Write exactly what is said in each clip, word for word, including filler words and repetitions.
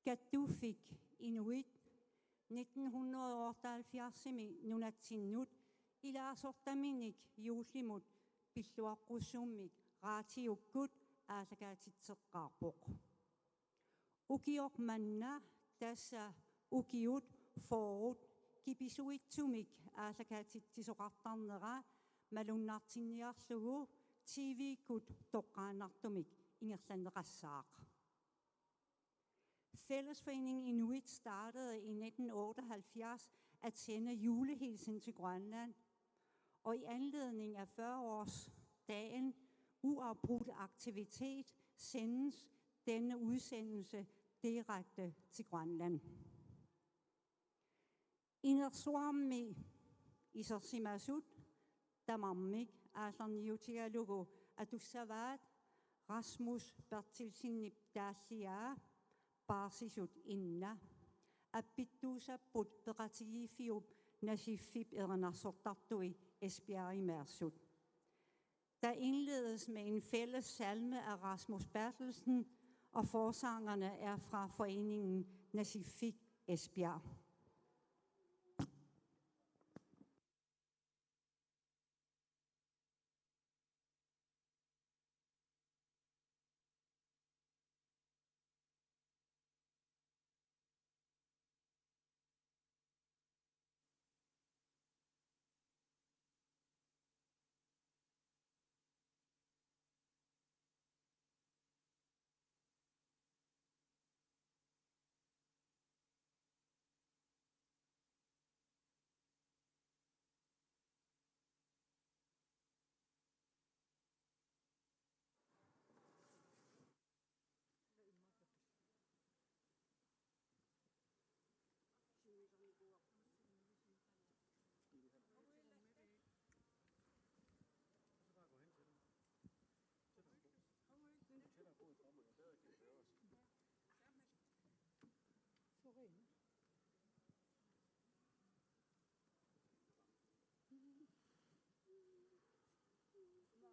Kattuffik inuit nitten hundrede og otteoghalvfjerdsimi nunatsinnut ilaasortaminik juullimut pilluaqqussummik raatiukkut aallakaatitseqqaarpoq. Ukioq manna, tassa ukiut fyrret, kipisuitsumik aallakaatitsisoqartarnera malunnartinniarlugu T V-kkut toqqaannartumik ingerlanneqassaaq. Fællesforeningen Inuit startede i nitten otteoghalvfjerds at sende julehilsen til Grønland, og i anledning af fyrre-årsdagen uafbrudt aktivitet sendes denne udsendelse direkte til Grønland. Inersuarmi isersimasut tamarmik aallarniutigalugu atussavaat Rasmus Berthelsenip taalliaa Paarsisut inna, appittuussapput peqatigiiffiup Nasiffip erinarsortartui Esbjergimeersut. Der indledes med en fælles salme af Rasmus Berthelsen, og forsangerne er fra foreningen Nasifik Esbjerg.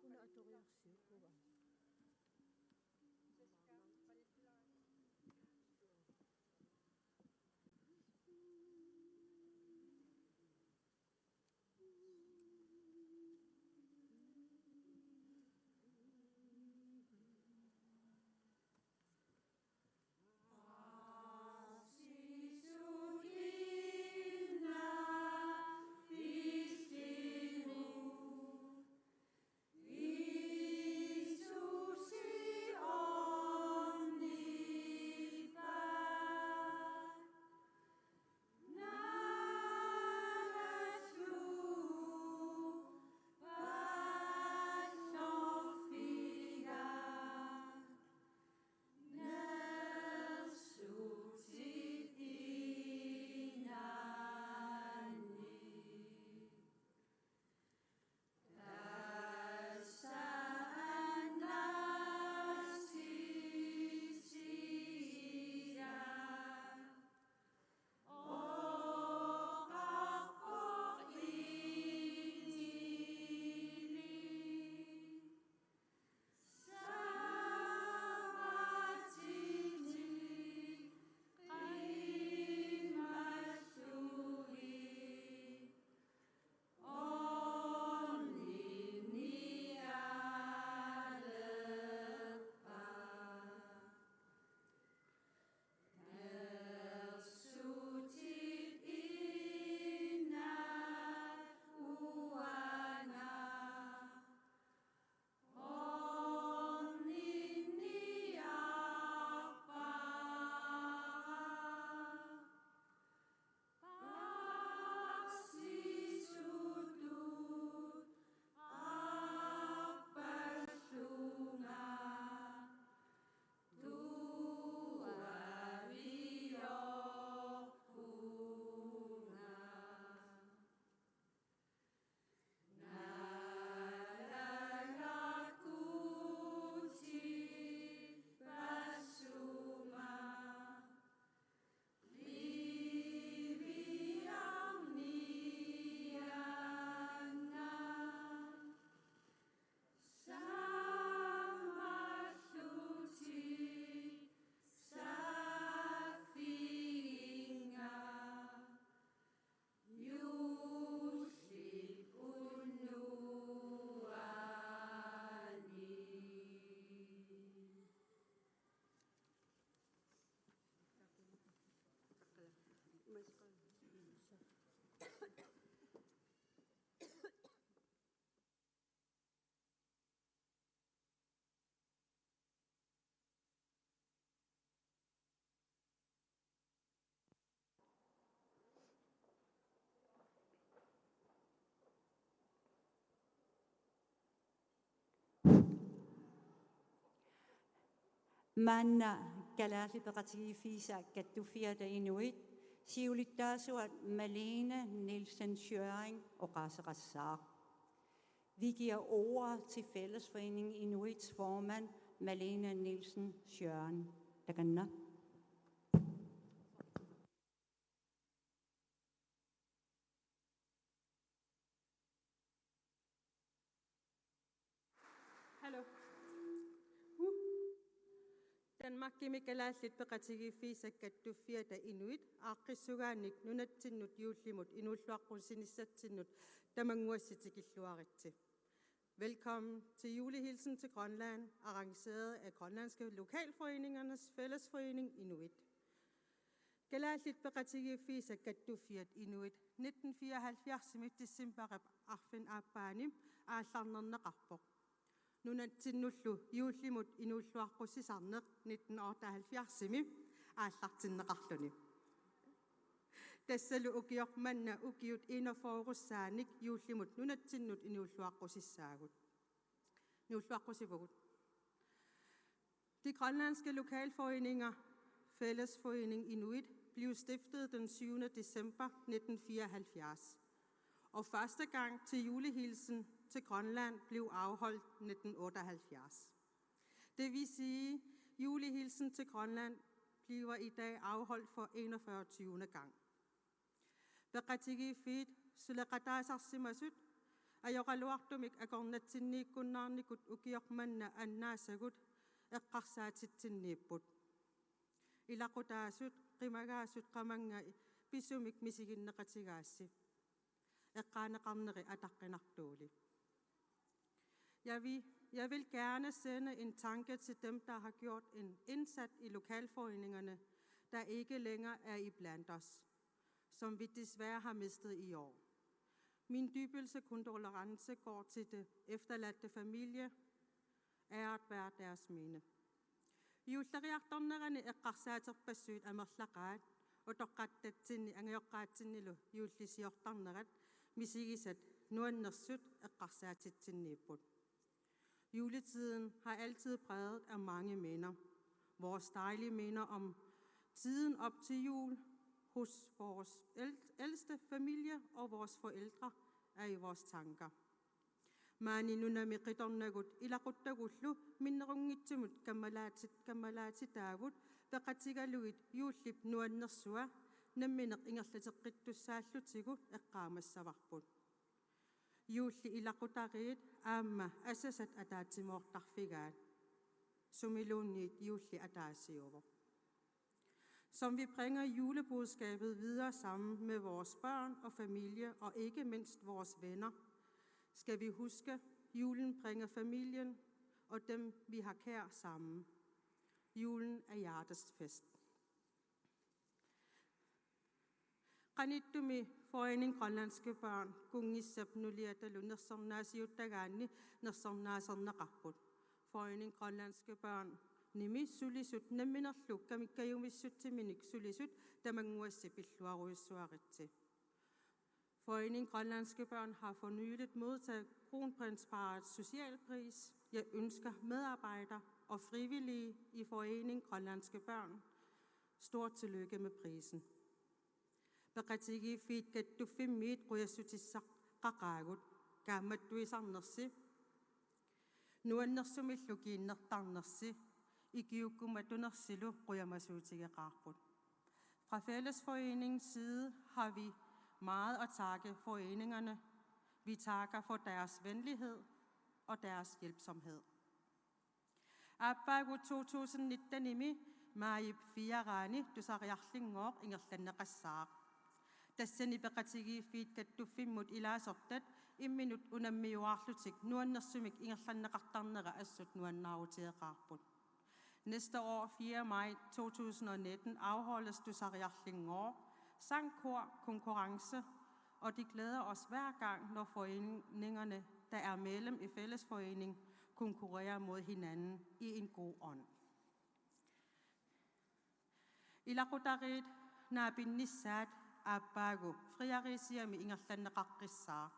Una atoriarsiuk uanga. Maanna Kalaallit Peqatigiiffiisa Kattuffiata Inuit siulittaasuat Malene Nielsen Schjøring oqaaseqassaaq. Vi giver ordet til Fællesforeningen Inuits formand, Malene Nielsen Schjøring. Takanna. Hallo. Uh. Danmarkimi Kalaallit Peqatigiiffiisa Kattuffiata Inuit aaqqissugaannik nunatsinnut juullimut inuulluaqqusinissatsinnut tamannguassi tikilluaritsi. Velkommen til Julehilsen til Grønland, arrangeret af Grønlandske Lokalforeningernes Fællesforening Inuit. Kalaallit Peqatigiiffiisa Kattuffiat Inuit nitten fireoghalvfjerdsimi decembarip arfineq-aappaani aallarnerneqarpoq. Nunatsinnullu juullimut inuulluaqqusisarneq nitten otteoghalvfjerdsimi aallartinneqarluni. Tassalu ukioq manna ukiut enogfyrre-ssaanik juullimut nunatsinnut inuulluaqqusissaagut. Inuulluaqqusivugut. De grønlandske lokalforeninger, Fællesforening Inuit, blev stiftet den syvende december nitten fireoghalvfjerds, og første gang til julehilsen til Grønland blev afholdt nitten otteoghalvfjerds. Det vil sige, julehilsen til Grønland bliver i dag afholdt for enogfyrre-tyvende gang. Peqatigiiffiit suleqataasarsimasut ajoraluartumik akornatsinniikkunnaarnikut ukioq manna annaasagut eqqarsaatitsinniipput. Ilaqutaasut qimagaasut qamannga pisumik misiginneqatigaassi. Eqqaaneqarneri ataqqinartuuli. Jeg vil, jeg vil gerne sende en tanke til dem, der har gjort en indsats i lokalforeningerne, der ikke længere er iblandt os, som vi desværre har mistet i år. Min dybeste kondolence går til det efterladte familie, æret være deres minde. Juulleriartornerani eqqarsaaterpassuit amerlaqaat, utoqqattatsinni angajoqqaatsinnilu juullisiortarnerat misigisat nuannersut eqqarsaatitsinniipput. Juletiden har altid præget af mange minder. Vores dejlige minder om tiden op til jul hos vores æl-, ældste familie og vores forældre er i vores tanker. Maani nunami qitornagut ilaquttagullu minnerunngitsumut kammalaatit-, kammalaatitaagut peqatigalugit juullip nuannersua nammineq ingerlateqqittussaallutigu eqqaamassavarput. Juulli ilaqutariit aamma asasat ataatsimoortarfigaat. Sumiluunniit juulli ataasiuvoq. Som vi bringer julebudskabet videre sammen med vores børn og familie, og ikke mindst vores venner, skal vi huske, julen bringer familien og dem, vi har kær, sammen. Julen er hjertets fest. Qanittumi Foreningen Grønlandske Børn kunngissap nuliatalu nersornaasiuttagaanni nersornaaserneqarput. Foreningen Grønlandske Børnimi sulisut namminerlu kamikkajumissutsiminik sulisut tamannguassi pilluarujussuaritsi. Foreningen Grønlandske Børn har for nyligt modtaget Kronprinsparrets socialpris. Jeg ønsker medarbejdere og frivillige i Foreningen Grønlandske Børn stort tillykke med prisen. Peqatigiiffiit Kattuffimmiit qujassutissaqaqaagut, kaammattuisarnersi, nuannersumillu kiinnertarnersi, ikiuukkumatunersilu qujamasuutigeqaarput. Fra Fællesforeningens side har vi meget at takke foreningerne. Vi takker for deres venlighed og deres hjælpsomhed. Aappaagu to tusind nitten-imi maajip fire-raani tusariarlinngooq ingerlanneqassaaq. Tassani Peqatigiiffiit Kattuffimmut ilaasortat imminut unammiuaarlutik nuannersumik ingerlanneqartarnera assut nuannaarutigeqaarput. Næste år, fjerde maj to tusind og nitten, afholdes tusariarlinngooq sangkor konkurrence, og det glæder os hver gang, når foreningerne, der er medlem i Fællesforening, konkurrerer mod hinanden i en god ånd. Ilaqutariit naapinnissaat aappaagu frieriisiami ingerlanneqaqqissaaq.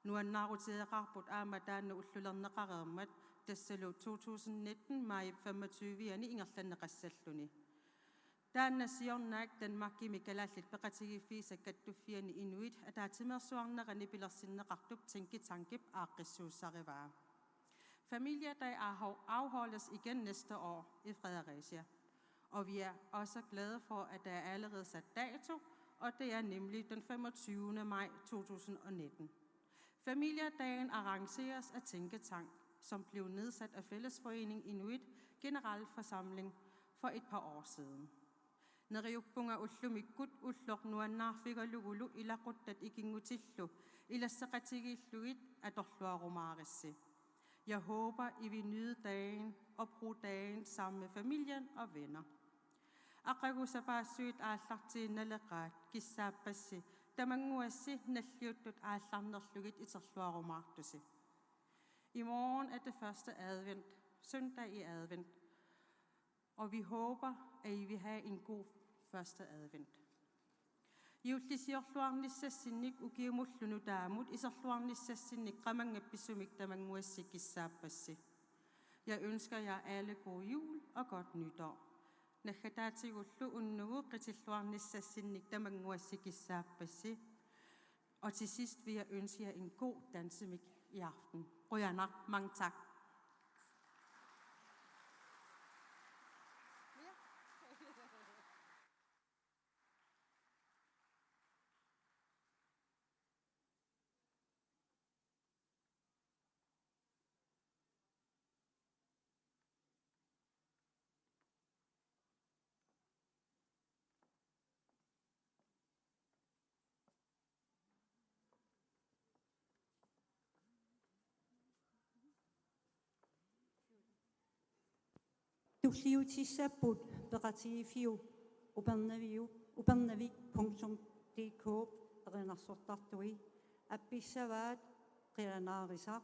Nuannaarutigeqaarput aamma taanna ullulerneqareermat, tassalu to tusind nitten maj femogtyve-ani ingerlanneqassalluni. Taanna siornaak Danmarkimi Kalaallit Peqatigiiffiisa Kattuffianni Inuit ataatsimeersuarnerani pilersinneqartup Tænketankip aaqqissuussarivaa. Familiedag afho-, afholdes igen næste år i Fredericia, og vi er også glade for, at der er allerede sat dato, og det er nemlig den femogtyvende maj to tusind og nitten. Familiedagen arrangeres af Tænketank, som blev nedsat af Fællesforening Inuit Generalforsamling for et par år siden. Neriuppunga ullumikkut ulloq nuannaarfigalugulu ilaquttat ikinngutillu ilasseqatigiillugit atorluarumaarissi. Jeg håber, I vil nyde dagen og bruge dagen sammen med familien og venner. Aqagu sapaassuit aallartiinnaleqaat kissaappassi tamannguassi nalliuttut aallarnerlugit iterluarumaartusi. I morgen er det første advent, søndag i advent, og vi håber, at I vil have en god første advent. Juullisiorluarnissassinnik ukiumullu nutaamut iserluarnissassinnik qamanngappisumik tamannguassi kissaappassi. Jeg ønsker jer alle god jul og godt nytår. Naggataatigullu unnugu qitilluarnissassinnik tamannguassi kissaappassi. Og til sidst vil jeg ønske jer en god dansemik i aften. Qujanaq, mange tak. Tulliutissapput peqatigiiffiup Upernaviup, upernavik punktum D K erinarsortartui. Appissavaat qilanaarisaq,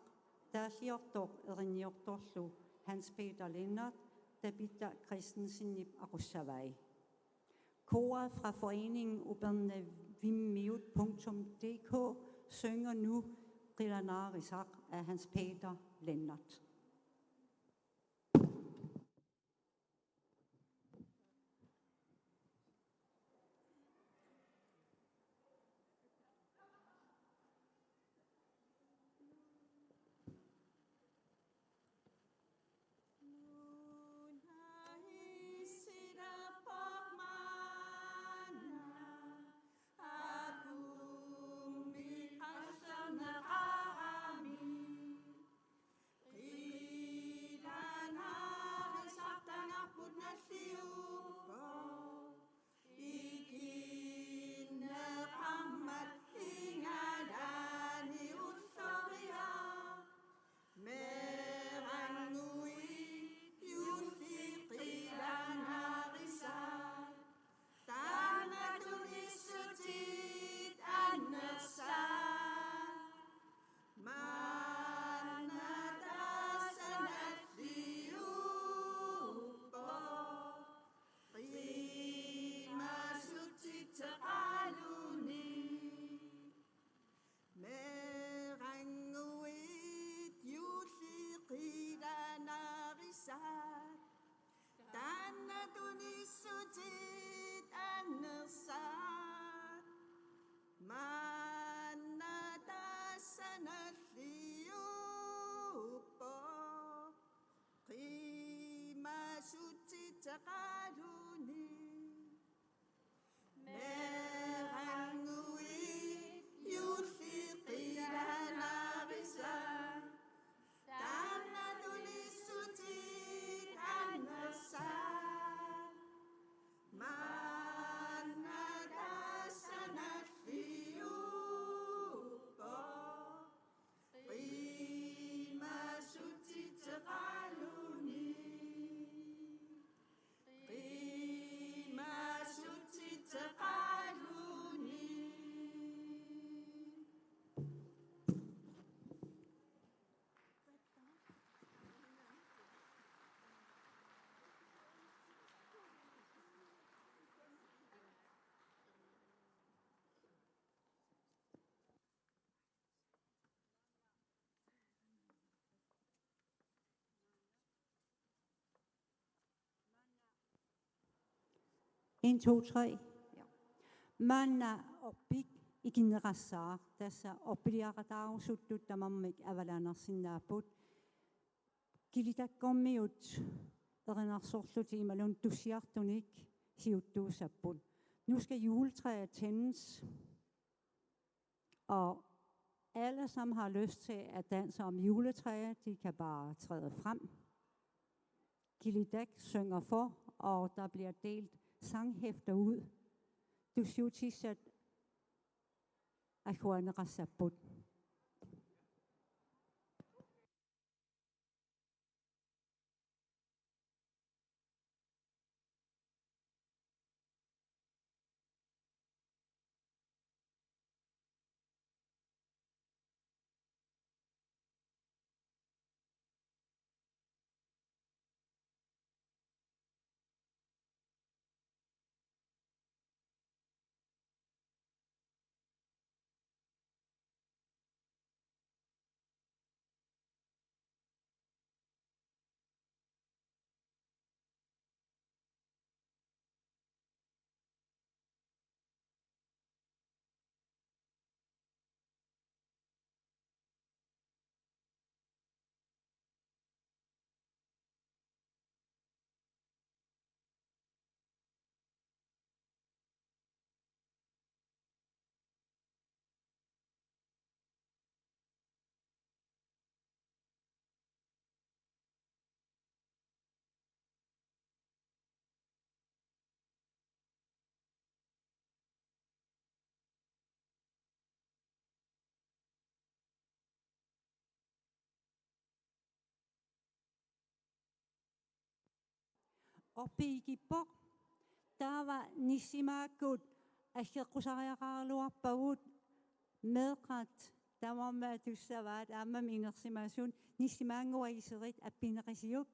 taalliortoq erinniortorlu Hans Peter Lennert, Tabitha Christensenip aqussavai. Koret fra foreningen upernavimmiut punktum D K synger nu Qilanaarisaq af Hans Peter Lennert. Ikinneqarmat ingalani ulloriaq. Meerannguit juulli qilanaarisat. Taanna tunissutit annersaat. Maanna tassa nalliuppoq. Qimaassutsitseqaluni. Meerannguit juulli qilanaarisat. Taanna tunissutit annersaat. Maanna tassa nalliuppoq. Qimaassutsitseqaluni. Meerannguit juulli qilanaarisat. Taanna tunissutit annersaat. Maanna tassa nalliuppoq. Qimaassutsitseqaluni. En, to, tre. Ja. Maanna Orpik ikinneqassaaq, tassa orpiliaqataarusuttut tamarmik avalaanersinnaapput. Kilitakkormiut erinarsorlutik imaluunniit tussiartunik siuttuussapput. Nu skal juletræet tændes. Og alle, som har lyst til at danse om juletræet, de kan bare træde frem. Kilitak synger for, og der bliver delt sanghæfter ud. Tussiutissat ajuanneqassapput. Orpiit ikippoq. Taava nissimaakkut aggeqqusariaqaraluarpagut, meeqqat tamarmik atussavaat, aammami inersimasut. Nissimaannguaq iserit appineqisiuk.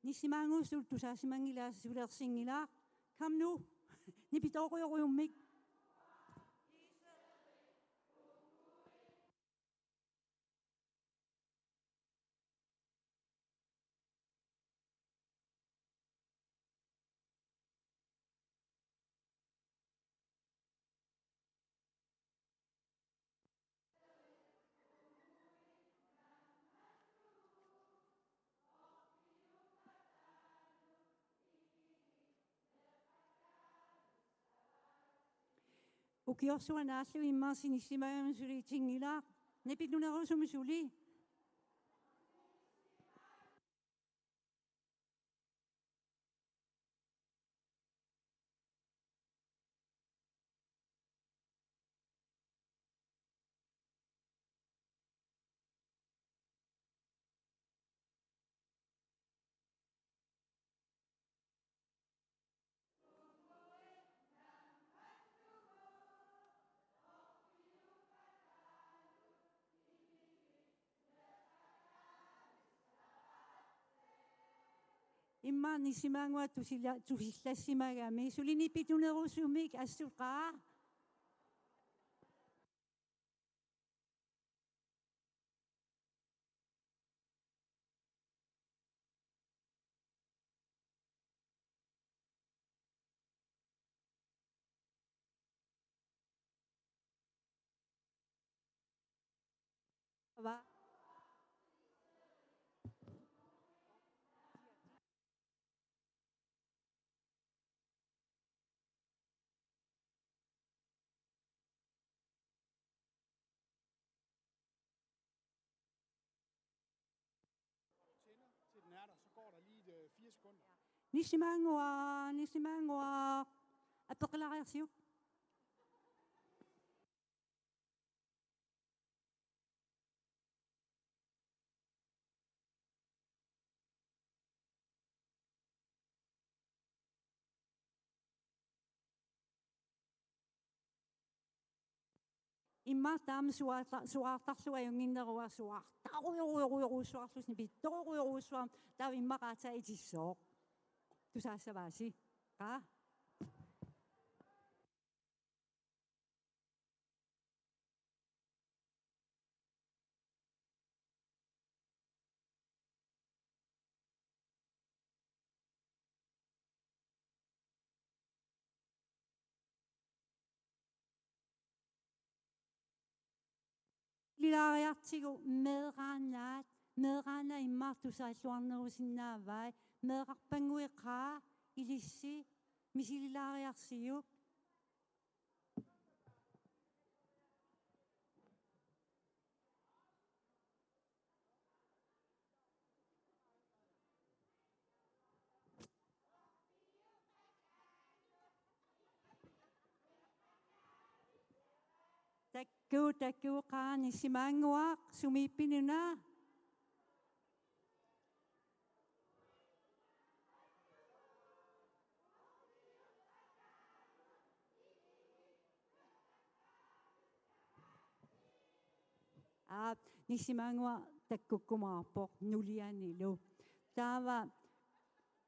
Nissimaannguaq, suli tusaasimanngilaq, sulersinngilaq. Kom nu. Nipitoorujorujummik. Ukiorsuaq naallugu immaqa sinnissimagamik suli itinngilaq. Nipitunerusumik suli. Immaqa nissimaannguaq tusila-, tusillassimagami, suli nipitunerusumik assut qaa. Ava. Nissimaannguaq, Nissimaannguaq. Apeqqilaariarsiuk. Immaqa taama suaarta-, suaartarlugu ajunnginneruvoq, suaartarujorujorujorujussuarlusi nipittorujorujorujussuarmik, taava immaqa aatsaat itissooq. Tusaassavaasi. Qaa? Misililaariartigu meeraannaat, meeraannaat immaqa tusaalluarnerusinnaavai, meerarpannguit qaa, ilissi, misililaariarsiuk. Takuuk, takuuk, qaa, Nissimaannguaq, sumiippinuna? Aap, Nissimaannguaq takkukkumaarpoq nulianilu. Taava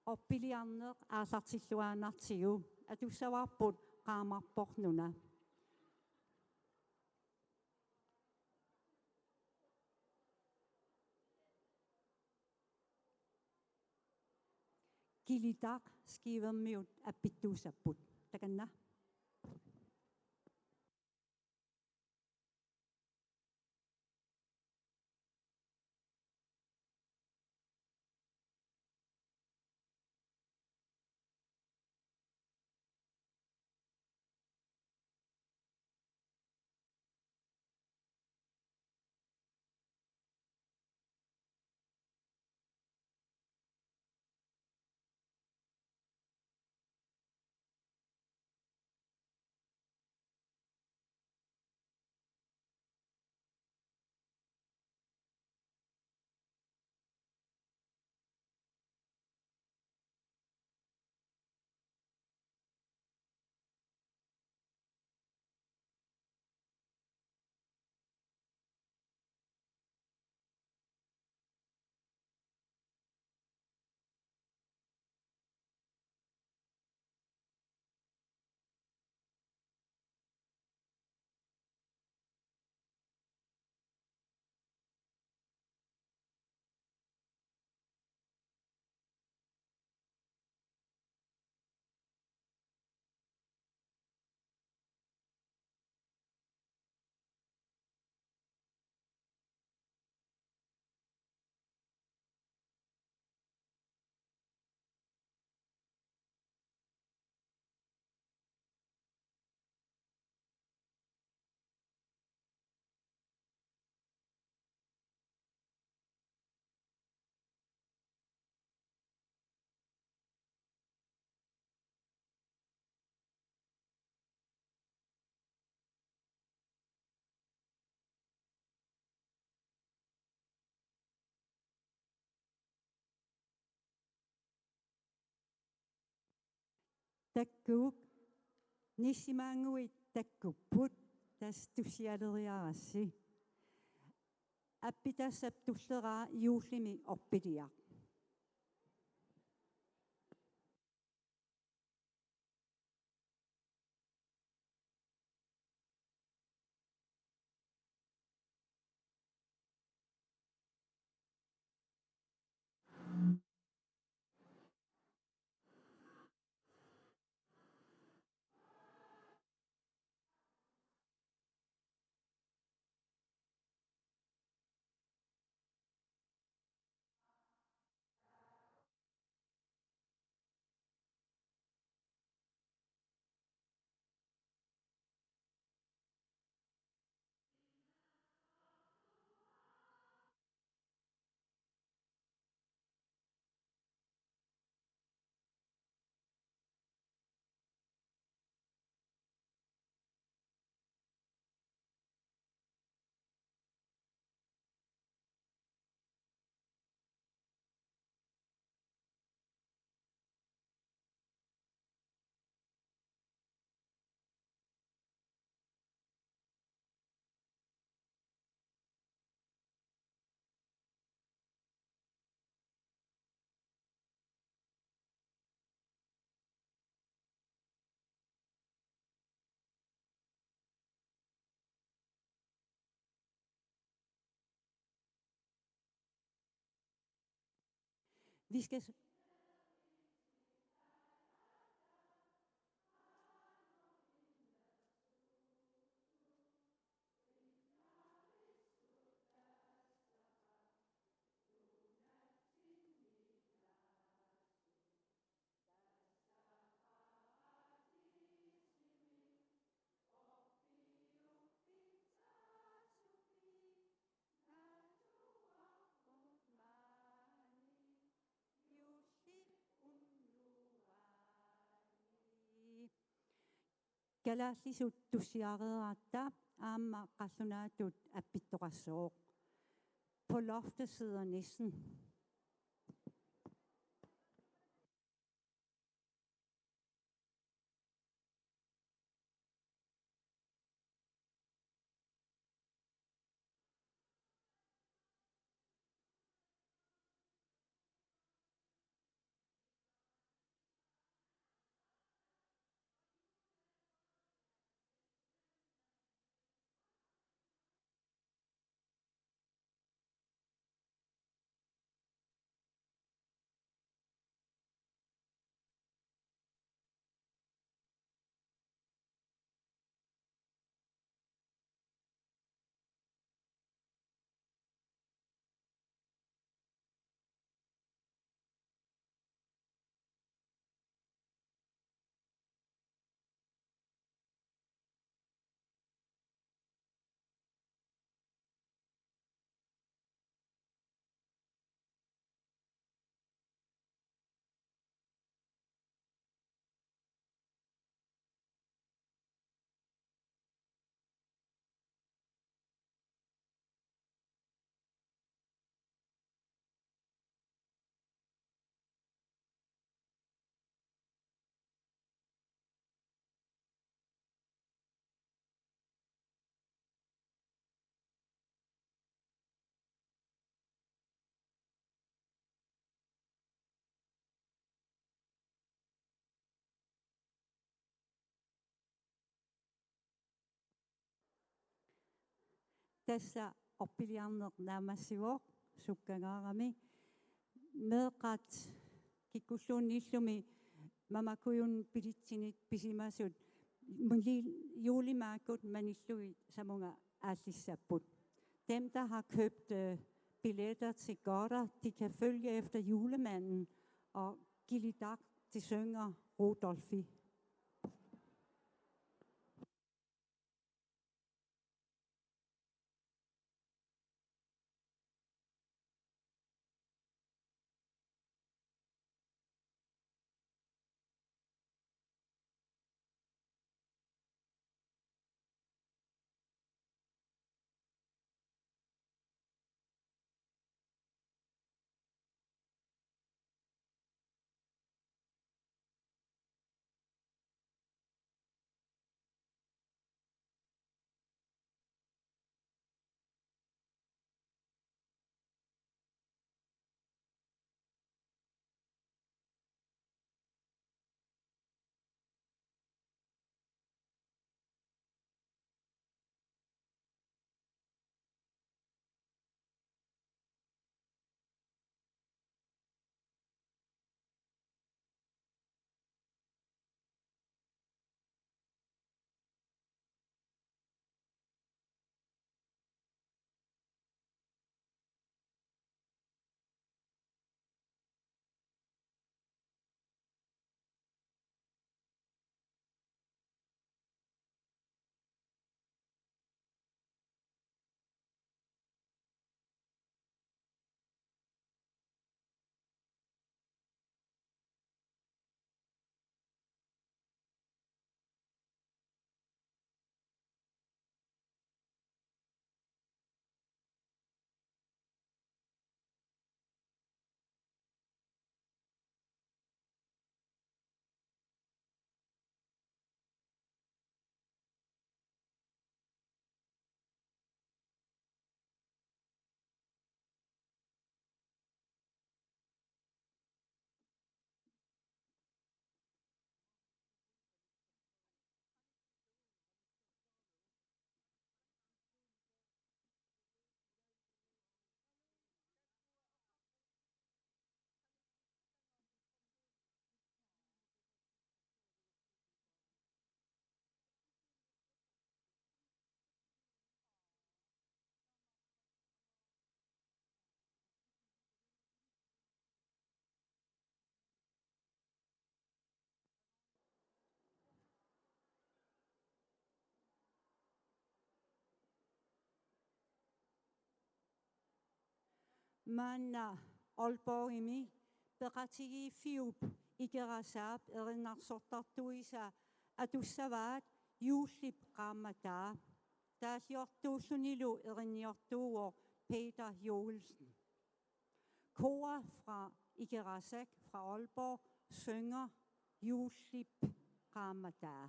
orpiliarneq aallartilluaannartigu. Atussavarput qaamarpornuna. Kilitaq Skivermiut appittuussapput. Takanna. Takuuk, Nissimaannguit takkupput, tassa tussialeriarassi. Appitassap tulleraa juullimi orpiliaq. Vi skal s- Kalaallisut tussiareeratta aamma qallunaatut appittoqassaaq. På loftet sidder nissen. Tassa orpiliarneq naammassivoq sukkangaarami. Meeqqat kikkulluunniillumi Mamakujun billetsinit pisimasut muli-, juulimaakkut manillugit samunga aallissapput. Dem, der har købt, øh, billetter til godter, de kan følge efter julemanden og Gilli Dag, de synger Rudolfi. Maanna Aalborgimi peqatigiiffiup Ikerasaap erinarsortartuisa atussavaat Juullip Qaammataa. Taalliortuullunilu erinniortuuvoq Peter Joelsen. Koret fra Ikerasak fra Aalborg synger Juullip Qaammataa.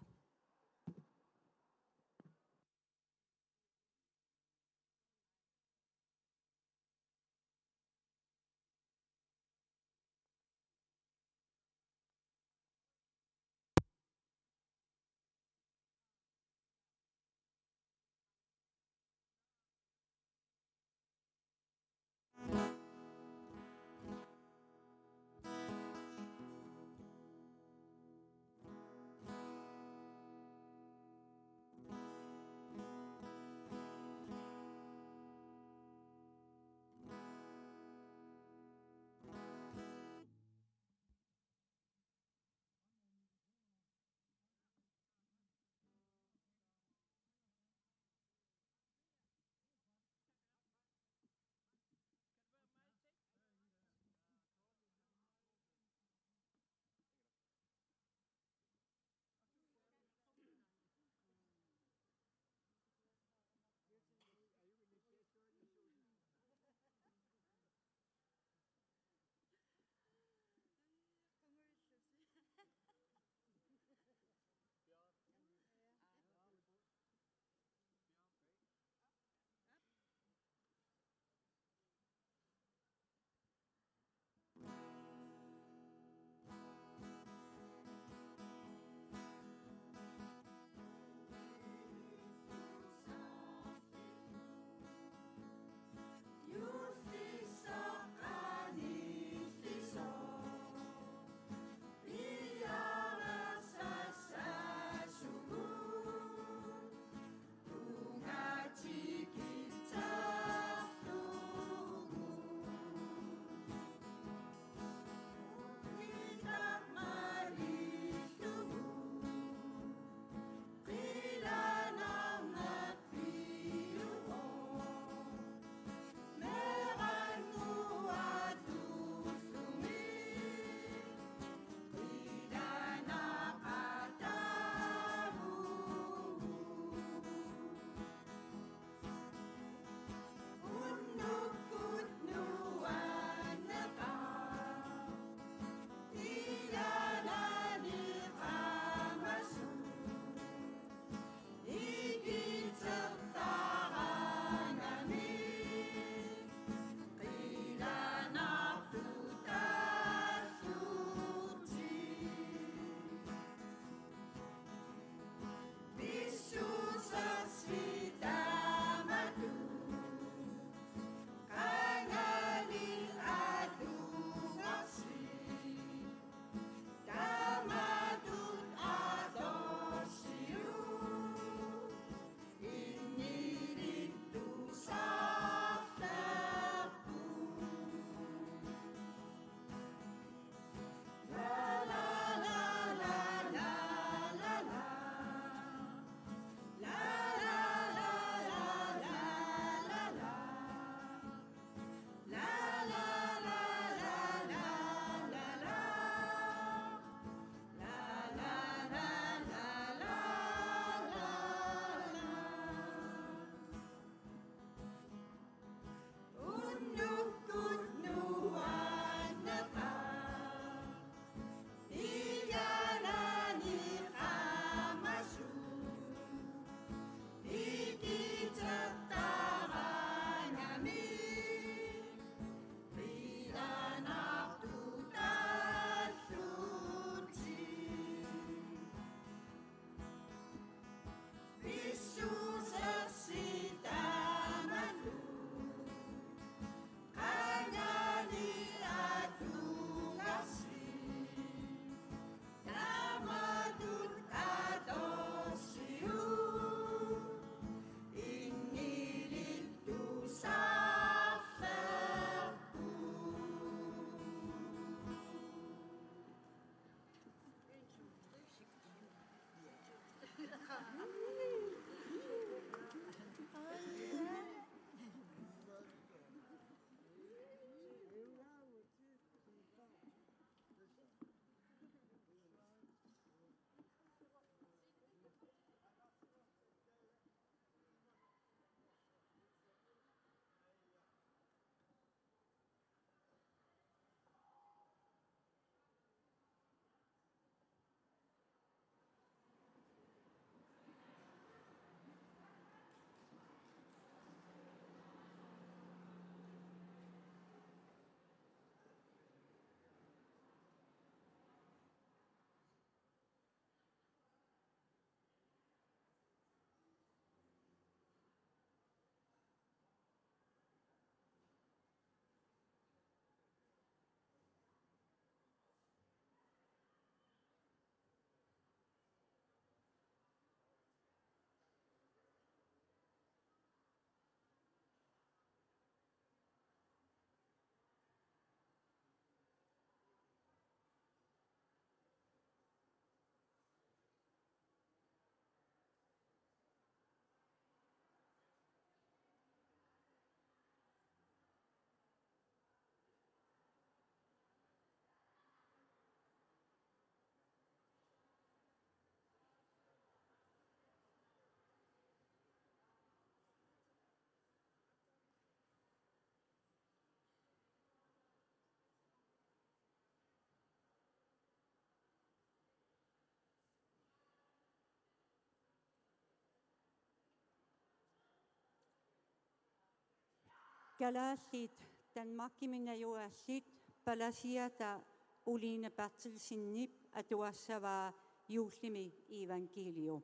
Kalaallit Danmarkimi najugaallit palasiata Oline Berthelsenip atugassavaa juullimi evangeliu.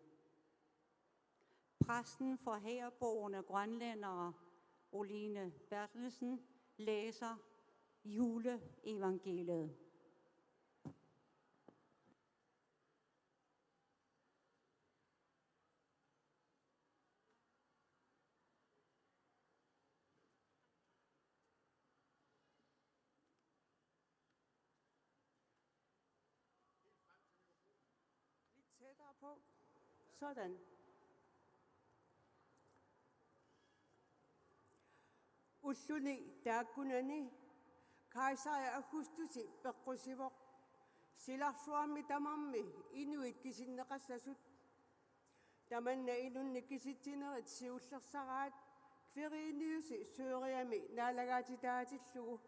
Præsten for herboende grønlændere, Oline Berthelsen, læser juleevangeliet. Lidt tættere på. Sådan. Ulluni taakkunani kaisari Augustusi peqqusivoq silarsuarmi tamarmi inuit kisinneqassasut. Tamanna inunnik kisitsinerit siullersaraat Kviriniusi Syyriami naalagaatitaatillugu.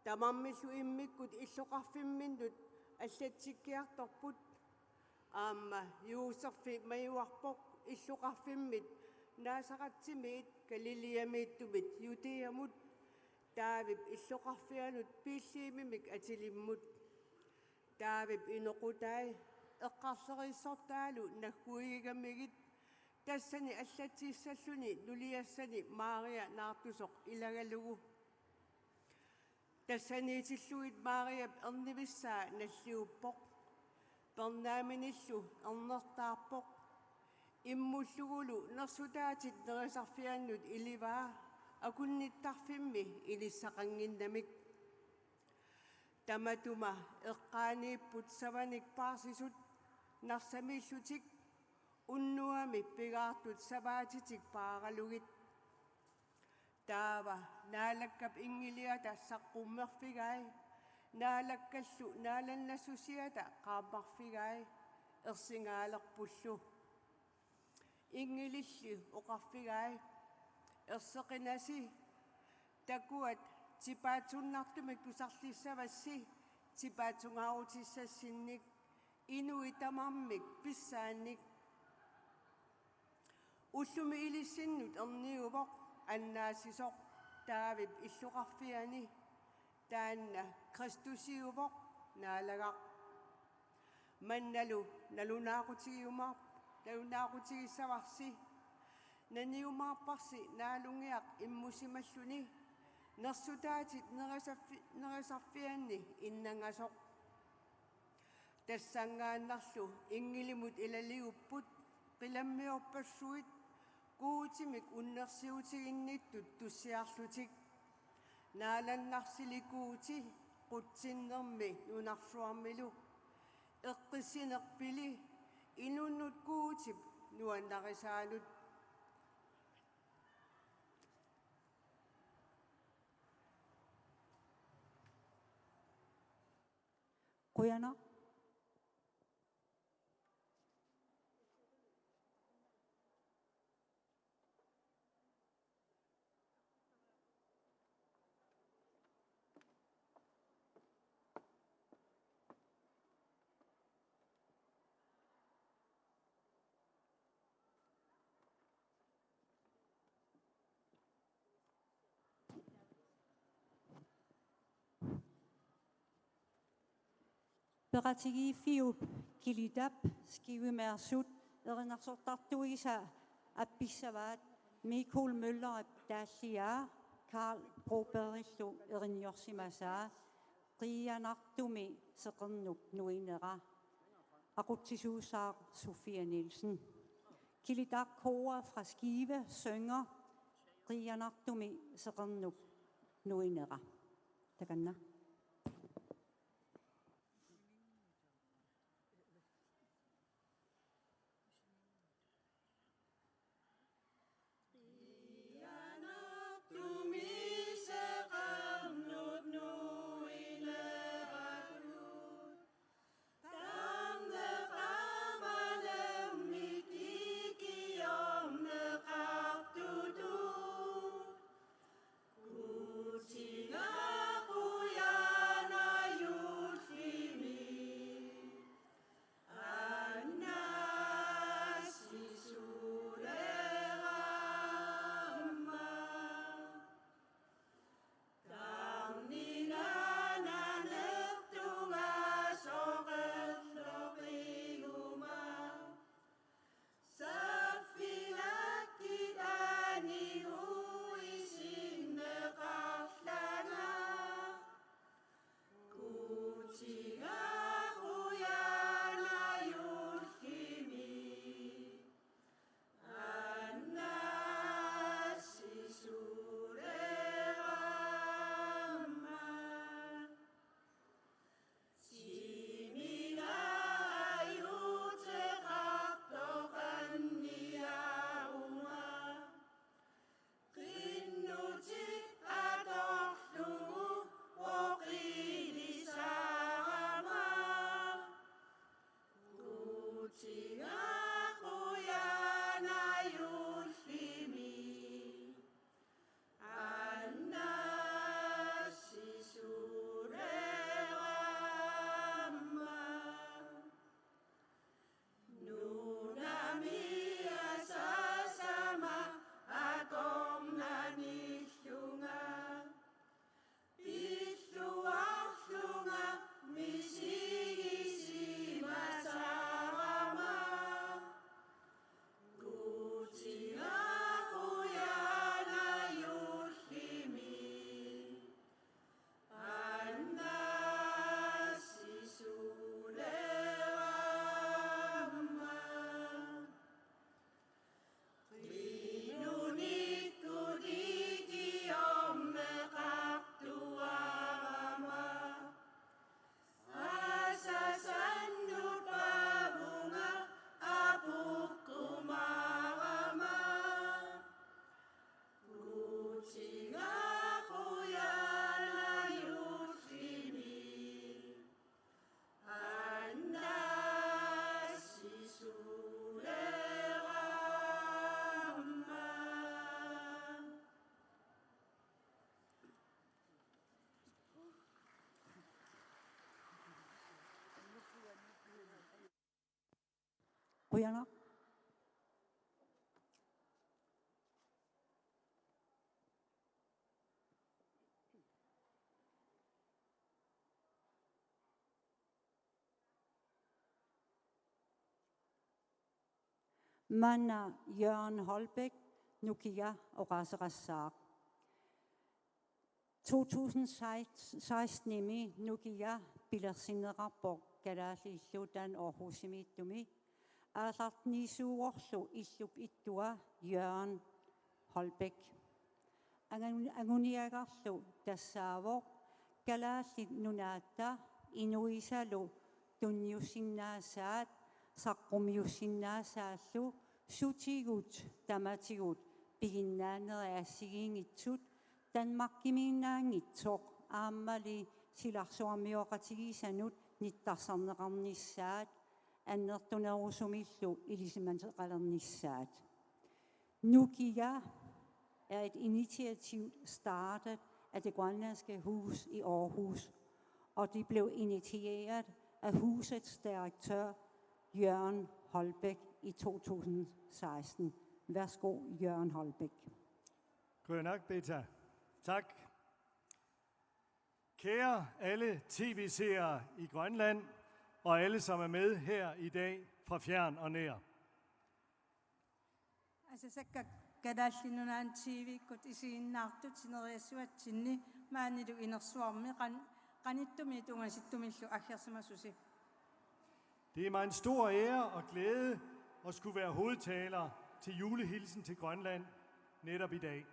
Tamarmillu immikkut illoqarfimminnut allatsikkiartorput. Aamma Juuserfi majuarpoq illoqarfimmit Nazaretimiit Galilæamiittumit Judæamut, Daavip illoqarfianut Betlehemimik atilimmut. Daavip inoqutai, eqqarleriissortaalu nagguigigamigit, tassani allatsissalluni nuliassani Maria naartusoq ilagalugu. Tassaniitillugit Mariap ernivissaa nalliuppoq. Pernaaminillu ernertaarpoq. Immullugulu nersutaatit nerisarfiannut ilivaa akunnittarfimmi inissaqannginnamik. Tamatuma eqqaaniipput savanik paarsisut narsamiillutik, unnuami pingaartut sapaatitik paaralugit. Taava Naalakkap inngiliata saqqummerfigai, Naalakkallu naalannassusiata qaammarfigai, ersingaalerpullu. Inngililli oqarfigai: Erseqinasi, takuat, tipaatsunnartumik tusarlissavassi tipaatsungaarutissassinnik, inuit tamarmik pissaannik. Ullumi ilissinnut erniuvoq annaassisoq Daavip illoqarfiani, taanna Kristusiuvoq, Naalagaq. Mannalu nalunaaqutigiumaar-, nalunaaqutigissavarsi, naniumaarparsi Naalungiaq immusimalluni, nersutaatit nerisarfi-, nerisarfianni innangasoq. Tassanngaannarlu inngilimut ilaliupput qilammiorpassuit Guutimik unnersiutiginnittut tussiarlutik: Naalannarsili Guuti, qutsinnermi nunarsuarmilu. Eqqissineq pili, inunnut Guutip nuannarisaanut. Qujanaq. Peqatigiiffiup Kilitap skivemeersut erinarsortartuisa appissavaat Michael Møllerip taalliaa Karl Brobergillu erinniorsimasaa Qiianartumi seqernup nuinera. Aqutsisuussaaq Sofia Nielsen. Kilitaq Kor fra Skive synger Qiianartumi seqernup nuinera. Takanna. Qujanaq. Maanna Jørgen Holbæk, Nokia, oqaaseqassaaq. To tusind seksten-imi Nokia pilersinneqarpoq kalaallit illuutaat Aarhusimiittumi. Aallartinniisuugorlu illup ittua Jørgen Holbæk. Angun-, anguniagarlu tassaavoq Kalaallit Nunaata inuisalu tunniussinnaasaat saqqummiussinnaasaallu sutigut tamatigut piginnaanerit assigiinngitsut Danmarkimiinnaanngitsoq aammali silarsuarmioqatigiissanut nittarsarneqarnissaat annertunerusumillu ilisimaneqalernissaat. Nokia er et initiativ startet af det grønlandske hus i Aarhus, og det blev initieret af husets direktør, Jørgen Holbæk, i to tusind seksten. Værsgo, Jørgen Holbæk. Qujanaq, Beta. Tak. Kære alle tv-seere i Grønland, og alle, som er med her i dag fra fjern og nær. Asasakka Kalaallit Nunaanni T V-kkut isiginnaartut sineriassuatsinni maanilu inersuarmi qan-, qanittumiit ungasittumillu aggersimasusi. Det er mig en stor ære og glæde at skulle være hovedtaler til julehilsen til Grønland netop i dag.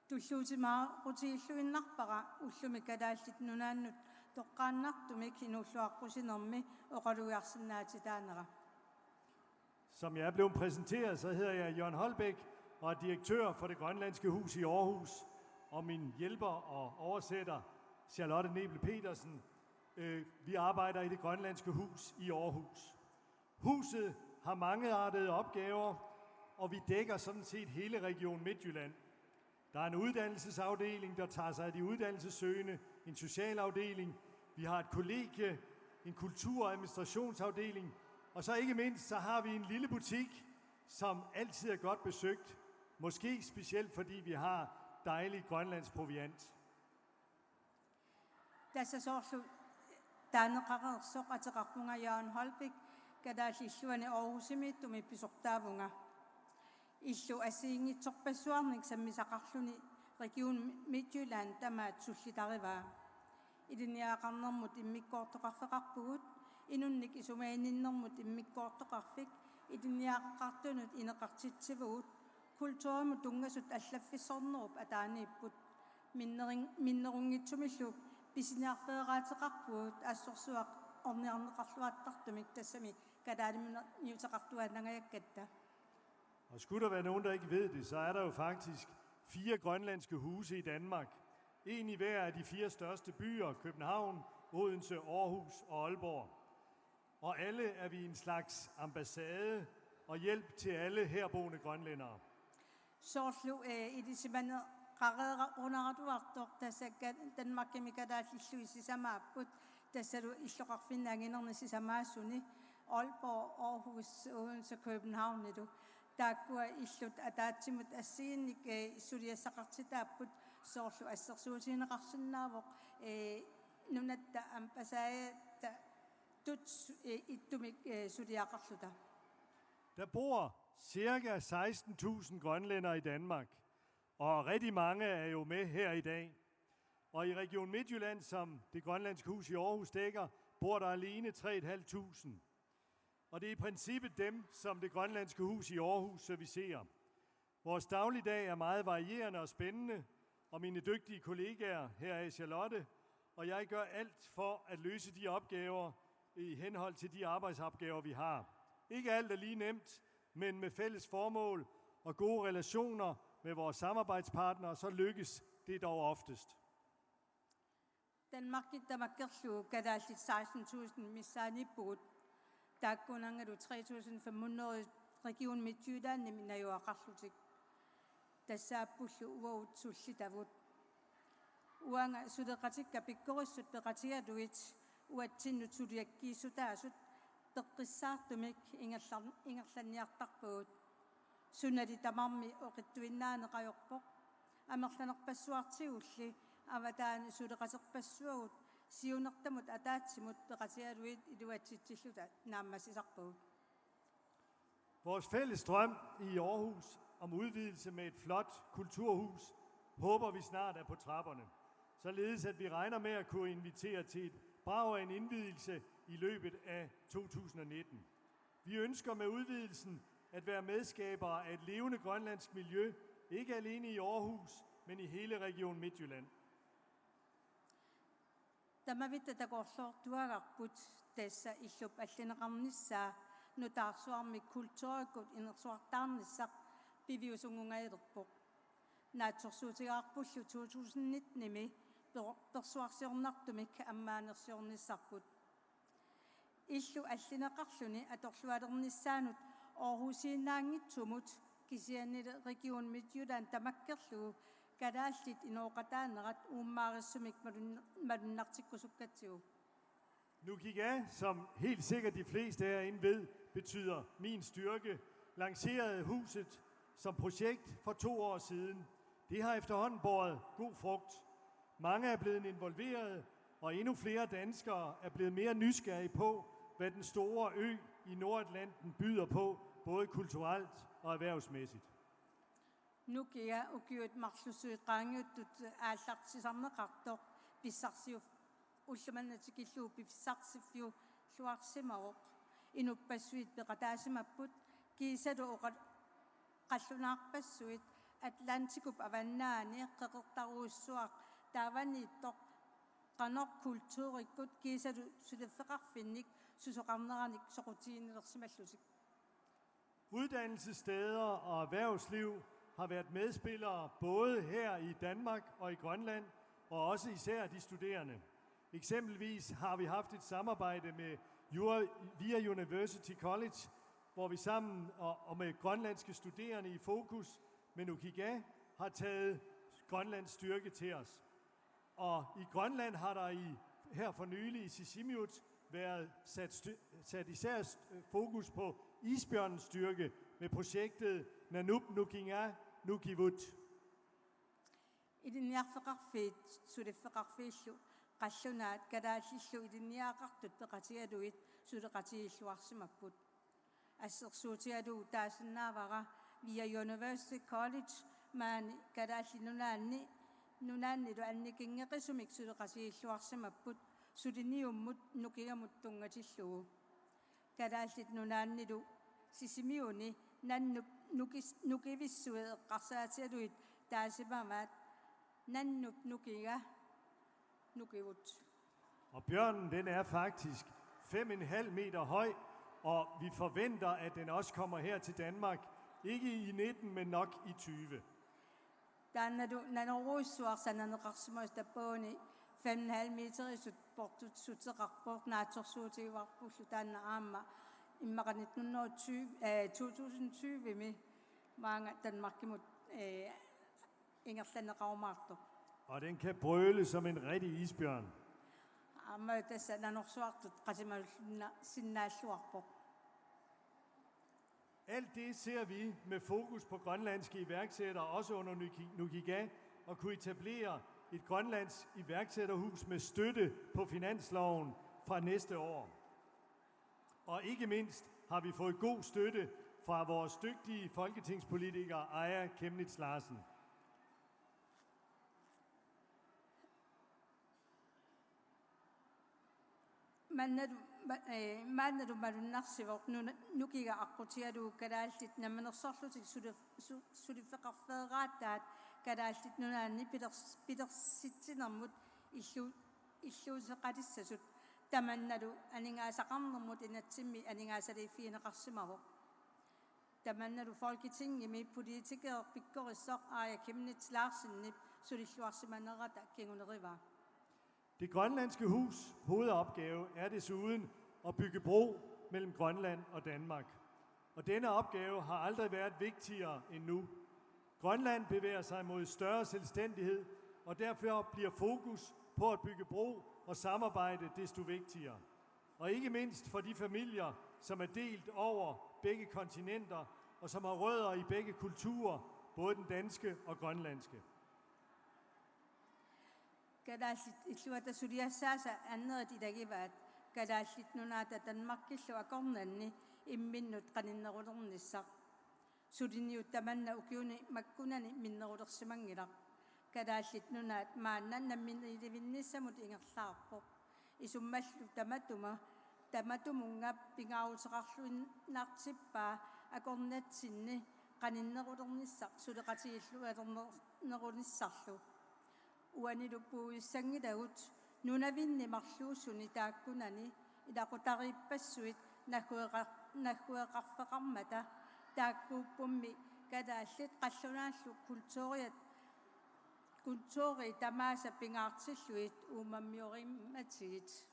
Tulluutimaaqutigilluinnarpara ullumi Kalaallit Nunaannut toqqaannartumik inuulluaqqusinermi oqalugiarsinnaatitaanera. Som jeg er blevet præsenteret, så hedder jeg Jørgen Holbæk og er direktør for Det Grønlandske Hus i Aarhus. Og min hjælper og oversætter, Charlotte Nebel Petersen, øh, vi arbejder i Det Grønlandske Hus i Aarhus. Huset har mangeartede opgaver, og vi dækker sådan set hele Region Midtjylland. Der er en uddannelsesafdeling, der tager sig af de uddannelsessøgende, en socialafdeling, vi har et kollegie, en kultur- og administrationsafdeling, og så ikke mindst, så har vi en lille butik, som altid er godt besøgt, måske specielt fordi vi har dejlig grønlandsk proviant. Tassa soorlu taaneqareersoq ateqarpunga Jørgen Holbæk, kalaallit illuanni Aarhusimiittumi pisortaavunga. Illu assigiinngitsorpassuarnik sammisaqarluni Region Midtjylland tamaat sullitarivaa. Ilinniagaqarnermut immikkoortoqarfeqarpugut, inunnik isumaginninnermut immikkoortoqarfik, ilinniagaqartunut ineqartitsivugut, kulturimut tunngasut allaffissornerup ataaniipput. Minnerin-, minnerunngitsumillu pisiniarfeeraateqarpugut assorsuaq orniarneqarluartartumik tassami kalaalimineq niuteqartuaannangajakkatta. Og skulle der være nogen, der ikke ved det, så er der jo faktisk fire grønlandske huse i Danmark. En i hver af de fire største byer, København, Odense, Aarhus og Aalborg. Og alle er vi en slags ambassade og hjælp til alle herboende grønlændere. Soorlu, eh, ilisimaneqareerunaraluartoq tassa ka-, Danmarkimi kalaallillui sisamaapput, tassalu illoqarfinni anginerni sisamaasuni, Aalborg, Aarhus, Odense, Københavnilu. Taakkua illut ataatsimut assigiinnik, eh, suliassaqartitaapput, soorlu assersuutigineqarsinnaavoq, eh, nunatta ambassadata tut su-, eh, ittumik, eh, suliaqarluta. Der bor cirka seksten tusind grønlændere i Danmark, og rigtig mange er jo med her i dag. Og i Region Midtjylland, som Det Grønlandske Hus i Aarhus dækker, bor der alene tre et halvt tusind. Og det er i princippet dem, som Det Grønlandske Hus i Aarhus servicerer. Vores dagligdag er meget varierende og spændende, og mine dygtige kollegaer, heraf Charlotte, og jeg gør alt for at løse de opgaver i henhold til de arbejdsopgaver, vi har. Ikke alt er lige nemt, men med fælles formål og gode relationer med vores samarbejdspartnere, så lykkes det dog oftest. Danmarkip tamakkerlugu kalaallit seksten tusind missaaniippugut. Taakkuunaanngalu tre tusind fem hundrede Region Midtjyllandimi najugaqarlutik. Tassaappullu uagut sullitavut. Uanga suleqatikka pikkorissut peqatigalugit uatsinnut suliakkiissutaasut Peqqissaartumik ingerlar-, ingerlanniartarpagut. Sunali tamarmi oqittuinnaaneq ajorpoq. Amerlanerpassuartigulli avataani suleqaterpassuagut siunertamut ataatsimut peqatigalugit iluatsitsilluta naammassisarpagut. Vores fælles drøm i Aarhus om udvidelse med et flot kulturhus håber vi snart er på trapperne, således at vi regner med at kunne invitere til et brag af en indvielse i løbet af to tusind og nitten. Vi ønsker med udvidelsen at være medskabere af et levende grønlandsk miljø, ikke alene i Aarhus, men i hele Region Midtjylland. Tamavitta takorloortuagarput tassa illup allineqarnissaa nutaarsuarmi kulturikkut inersuartaarnissaq piviusunngungajalerpoq. Naatsorsuutigaarpullu to tusind nitten-imi per-, persuarsiornartumik ammaanersiornissarput. Illu allineqarluni atorlualernissaanut Aarhusiinnaanngitsumut kisiannili Region Midtjylland tamakkerlugu kalaallit inooqataanerat uummaarissumik malun-, malunnartikkusukkatsigu. Nukiga, som helt sikkert de fleste herinde ved, betyder min styrke, lancerede huset som projekt for to år siden. Det har efterhånden båret god frugt. Mange er blevet involveret, og endnu flere danskere er blevet mere nysgerrige på, hvad den store ø i Nordatlanten byder på, både kulturelt og erhvervsmæssigt. Nukiga ukiut marlussuit qaangiuttut aallartisarneqartoq pissarsiu-, ullumanna tikillugu pissarsiffiulluarsimavoq. Inuppassuit peqataasimapput kiisalu oqa-, qallunaarpassuit Atlantikup avannaani qeqertarujussuaq taavaniittoq qanoq kulturikkut kiisalu suliffeqarfinnik susoqarneranik soqutiginnilersimallutik. Uddannelsessteder og erhvervsliv har været medspillere både her i Danmark og i Grønland, og også især de studerende. Eksempelvis har vi haft et samarbejde med Jura-, via University College, hvor vi sammen og, og med grønlandske studerende i fokus med Nukiga har taget Grønlands styrke til os. Og i Grønland har der i, her for nylig i Sisimiut været sat, stø, sat især fokus på isbjørnens styrke med projektet Nanup Nukinga Nukivut. Ilinniarfeqarfiit suliffeqarfiillu qallunaat kalaallillu ilinniagaqartut peqatigalugit suleqatigiilluarsimapput. Assersuutigalugu taasinnaavara via University College maani Kalaallit Nunaanni, Nunaannilu annikinngeqisumik suleqatigiilluarsimapput suliniummut nukigamut tunngatillugu. Kalaallit Nunaannilu Sisimiuni nannup nukis-, nukivissui eqqarsaatigalugit taasimavaat nannup nukiga nukivut. Og bjørnen, den er faktisk fem en halv meter høj, og vi forventer, at den også kommer her til Danmark. Ikke i nitten, men nok i tyve. Taannalu nanorujussuaq sananeqarsimavoq, tappavani fem en halv meterisut portussuteqarpoq, naatsorsuutigaarpullu taanna aamma immaqa nitten hundrede og tyve, eh, to tusind tyve-mi maanga Danmarkimut, eh, ingerlanneqarumaartoq. Og den kan brøle som en rigtig isbjørn. Aamma tassa nanorsuartut qasimalullunna sinnaalluarpoq. Alt det ser vi med fokus på grønlandske iværksættere, også under Nuki-, Nukiga, og kunne etablere et grønlandsk iværksætterhus med støtte på finansloven fra næste år. Og ikke mindst har vi fået god støtte fra vores dygtige folketingspolitiker Aaja Chemnitz Larsen. Mannalu, ma-, eh, maannalu malunnarsivoq nuna-, nukiga aqqutigalugu kalaallit namminersorlutik suli-, su-, suliffeqarfeeraataat Kalaallit Nunaanni pilers-, pilersitsinermut illu-, illuuseqalissasut, tamannalu aningaasaqarnermut inatsimmi aningaasaliiffigineqarsimavoq. Tamannalu Folketingimi politikereq pikkorissoq Aaja Chemnitz Larsenip sulilluarsimanerata kingunerivaa. Det grønlandske hus' hovedopgave er desuden at bygge bro mellem Grønland og Danmark. Og denne opgave har aldrig været vigtigere end nu. Grønland bevæger sig mod større selvstændighed, og derfor bliver fokus på at bygge bro og samarbejde desto vigtigere. Og ikke mindst for de familier, som er delt over begge kontinenter, og som har rødder i begge kulturer, både den danske og grønlandske. Kalaallit illuata suliassaasa annerit ilagivaat Kalaallit Nunaata Danmarkillu akornanni imminnut qaninnerulernissaq. Suliniut tamanna ukiuni makkunani minnerulersimanngilaq. Kalaallit Nunaat maanna namminiilivinnissamut ingerlaarpoq. Isummallu tamatuma, tamatumunnga pingaaruteqarluinnartippaa akornatsinni qaninnerulernissaq suleqatigillualernerunissarlu. Uanilu puujussanngilagut nunavinni marluusuni taakkunani ilaqutariippassuit naggueqar-, naggueqarfeqarmata, taakkuuppummi kalaallit qallunaallu kulturiat, kulturi tamaasa pingaartillugit uummammiorimmatigit.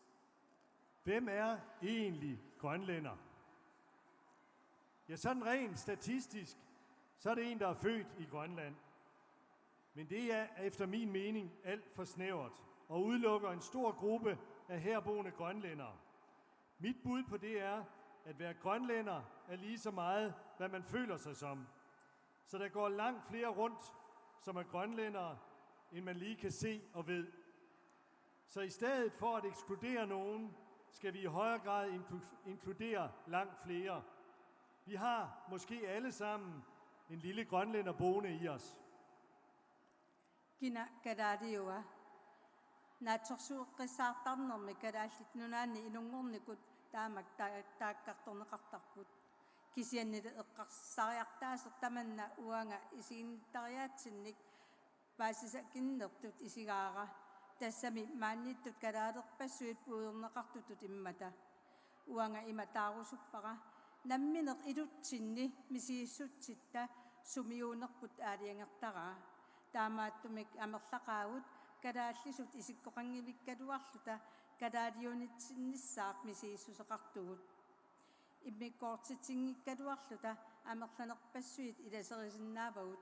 Hvem er egentlig grønlænder? Ja, sådan rent statistisk, så er det en, der er født i Grønland. Men det er efter min mening alt for snævert og udelukker en stor gruppe af herboende grønlændere. Mit bud på det er, at være grønlænder er lige så meget, hvad man føler sig som. Så der går langt flere rundt, som er grønlændere, end man lige kan se og ved. Så i stedet for at ekskludere nogen, skal vi i højere grad inklu- inkludere langt flere. Vi har måske alle sammen en lille grønlænder boende i os. Kina kalaaliua? Naatsorsueqqissaartarnermi Kalaallit Nunaanni inunngornikut taamak ta-, taakkartorneqartarput. Kisiannili eqqarsariartaaseq tamanna uanga isiginnittariaatsinnik paasisakinnertut isigaara, tassami maaniittut kalaalerpassuit puigorneqartutut immata. Uanga ima taarusuppara: nammineq ilutsinni misigissutsitta sumiuunerput aalajangertaraa. Taamaattumik amerlaqaagut kalaallisut isikkoqanngivikkaluarluta kalaaliunitsinnissaat misigissuseqartugut. Immikkoortitsinngikkaluarluta amerlanerpassuit ilaserisinnaavagut.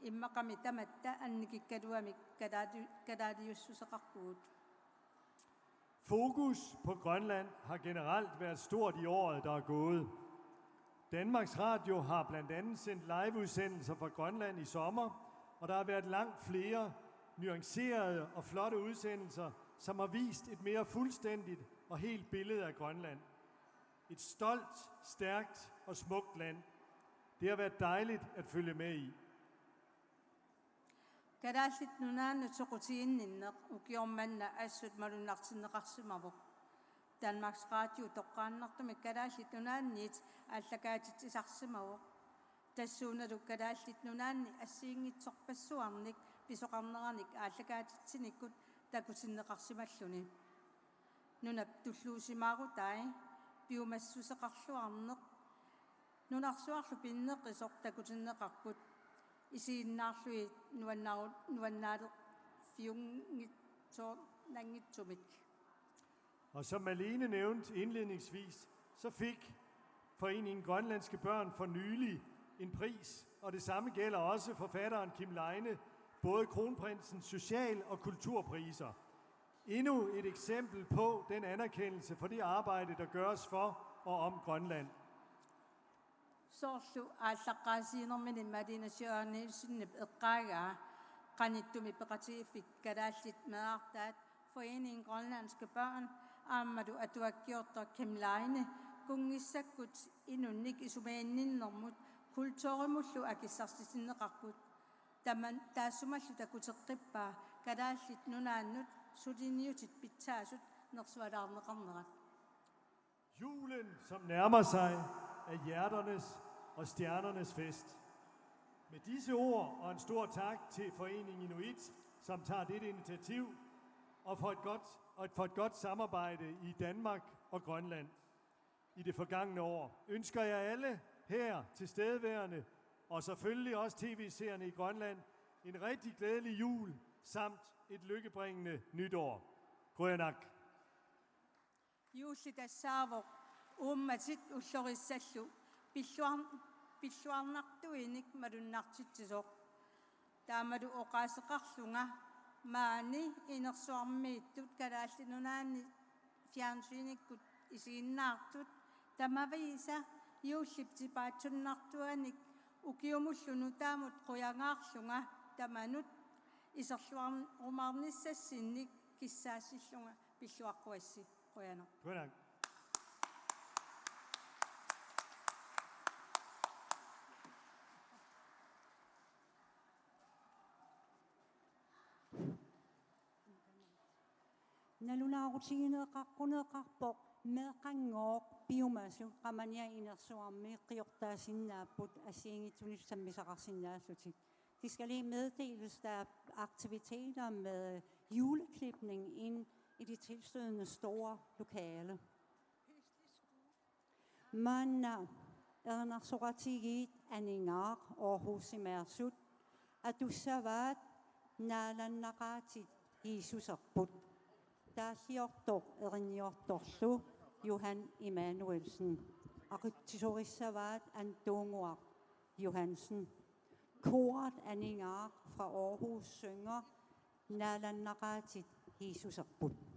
Immaqami tamatta annikikkaluamik kalaali-, kalaaliussuseqarpugut. Fokus på Grønland har generelt været stort i året, der er gået. Danmarks Radio har blandt andet sendt liveudsendelser fra Grønland i sommer, og der har været langt flere nuancerede og flotte udsendelser, som har vist et mere fuldstændigt og helt billede af Grønland. Et stolt, stærkt og smukt land. Det har været dejligt at følge med i. Kalaallit Nunaannut soqutiginninneq ukioq manna assut malunnartinneqarsimavoq. Danmarks Radio toqqaannartumik Kalaallit Nunaanniit aallakaatitsisarsimavoq. Tassuunalu Kalaallit Nunaanni assigiinngitsorpassuarnik pisoqarneranik aallakaatitsinikkut takutinneqarsimalluni. Nunap tulluusimaarutai piumassuseqarluarneq nunarsuarlu pinneqisoq takutinneqarput, isiginnaarlugit nuannaaru-, nuannaaleqqiunngitsoornanngitsumik. Og som Malene nævnte indledningsvis, så fik Foreningen Grønlandske Børn for nylig en pris, og det samme gælder også forfatteren Kim Leine, både Kronprinsens social- og kulturpriser. Endnu et eksempel på den anerkendelse for det arbejde, der gøres for og om Grønland. Soorlu aallaqqaasiinermini Malene Sørensenip eqqaagaa, qanittumi peqatigiiffik kalaallit meerartaat Foreningen Grønlandske Børn aammalu atuakkiortoq Kim Leine kunngissakkut inunnik isumaginninnermut kulturimullu akissarsitinneqarput. Taman taassumalu takuteqqippaa Kalaallit Nunaannut suliniutit pitsaasut nersualaarneqarnerat. Julen, som nærmer sig, er hjerternes og stjernernes fest. Med disse ord og en stor tak til Foreningen Inuit, som tager dette initiativ, og for et godt, og for et godt samarbejde i Danmark og Grønland i det forgangne år, ønsker jeg alle her tilstedeværende, og selvfølgelig også tv-seerne i Grønland, en rigtig glædelig jul samt et lykkebringende nytår. Qujanaq. Juulli tassaavoq uummatit ullorissallu pilluar-, pilluarnartuinik malunnartitsisoq. Taamalu oqaaseqarlunga maani inersuarmiittut Kalaallit Nunaanni fjernsynikkut isiginnaartut, tamaviisa juullip tipaatsunnartuanik ukiumullu nutaamut qujangaarlunga tamanut iserluarumaarnissassinnik kissaasillunga pilluaqquassi. Qujanaq. Qujanaq. Nalunaarutigineqaqquneqarpoq meeqqanngooq piumasut Qamaniaq Inersuarmi qiortaasinnaapput assigiinngitsunillu sammisaqarsinnaallutik. Det skal lige meddeles, der er aktiviteter med juleklipning ind i det tilstødende store lokale. Maanna erinarsoqatigiit aningaaq Aarhusimeersut atussavaat Naalannaqaatit Jiisuserput. Taalliortoq erinniortorlu Johan Immanuelsen. Aqutsisorissavaat Antuunguaq Johansen. Koret Aningaaq fra Aarhus synger Naalannaqaatit Jiisuserput.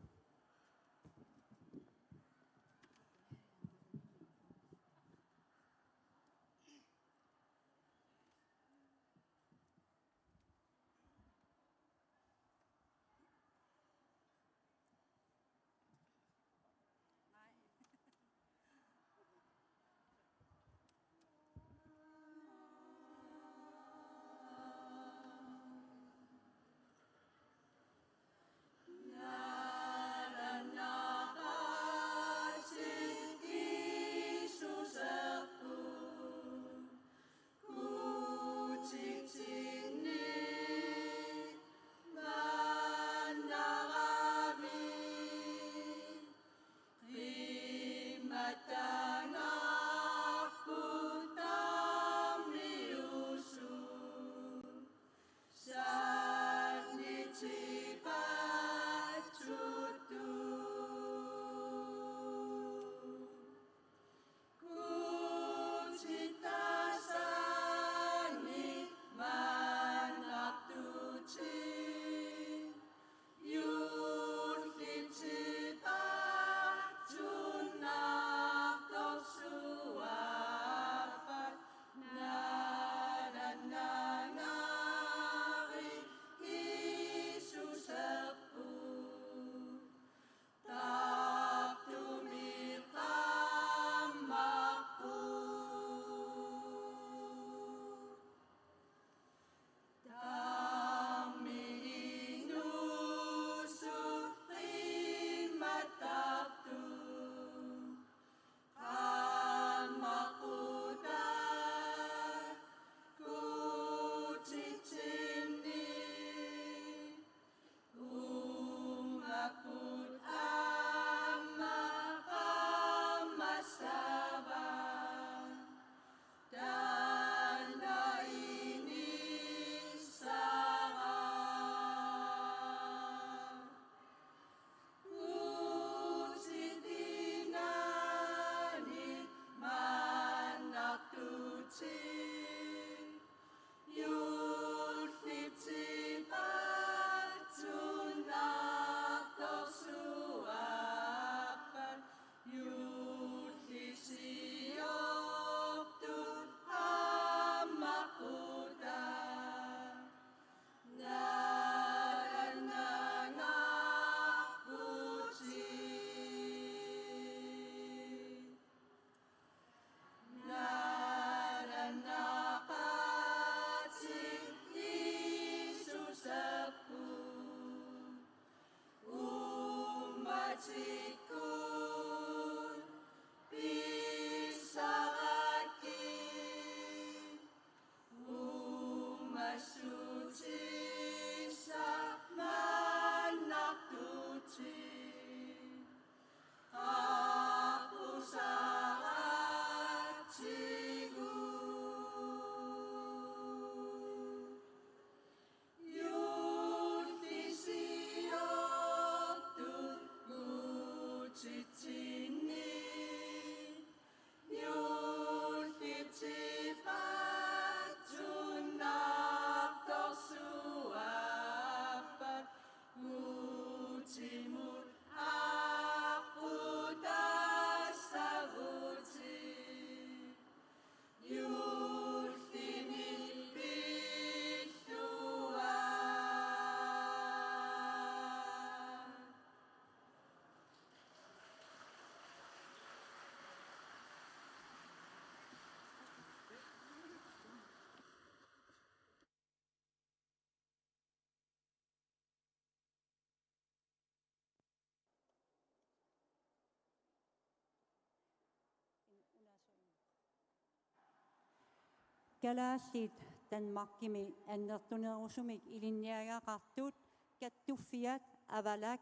Kalaallit Danmarkimi annertunerusumik ilinniagaqartut Kattuffiat Avalak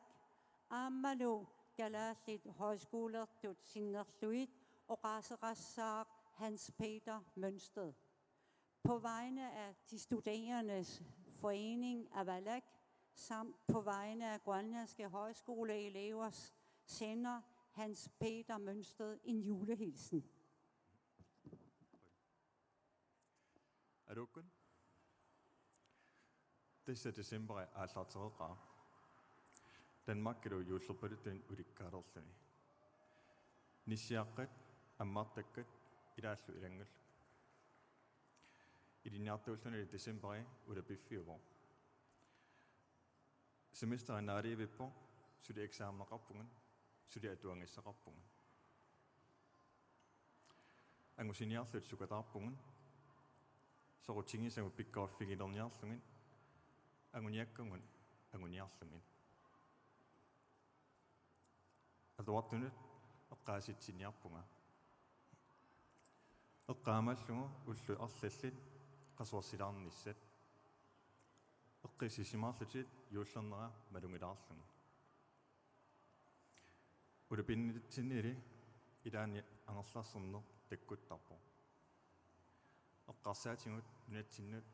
aammalu Kalaallit Højskolertut sinnerlugit oqaaseqassaaq Hans Peter Mønsted. På vegne af de studerendes forening Avalak samt på vegne af Grønlandske Højskoleelevers sender Hans Peter Mønsted en julehilsen. Aluukkut. Tassa decembari aallartereqaaq. Danmarkilu juullerpaluttunik ulikkaalerluni. Nissiaqqat, ammartakkat, ilaallu ilanngullugit. Ilinniartuullunili decembari ulapiffiuvoq. Semesteri naalivippoq, suli eksameneqarpugut, suli atuagassaqarpugut. Angusiniarluta sukataarpugut, soqutigisagut pikkoriffigilerniarlugit, anguniakkagut anguniarlugit. Atuartunut eqqaasitsiniarpunga. Eqqaamallugu ullut arlallit qasuersilaarnissat. Eqqississimaarlutit juullernera malugilaarlugu. Ulapinnitsinnili ilaanni angerlarserneq takkuttarpoq. Eqqarsaatigut nunatsinnut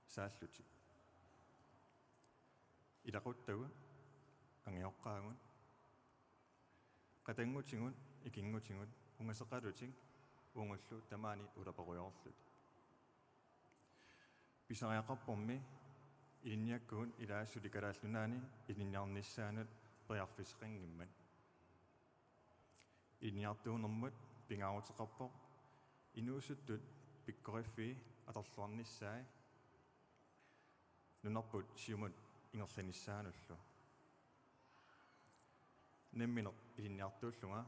saallutik. Ilaquttagut, angajoqqaagut, qatanngutigut, ikinngutigut, ungaseqalutik, uagullu tamaani ulaperujoorlutik. Pisariaqarpormi ilinniakkagut ilaat suli Kalaallit Nunaanni ilinniarnissaannut periarfissaqanngimmat. Ilinniartuunermut pingaaruteqarpoq inuusuttut pikkoriffii atorluarnissaat nunarput siumut ingerlanissaanullu. Nammineq ilinniartuullunga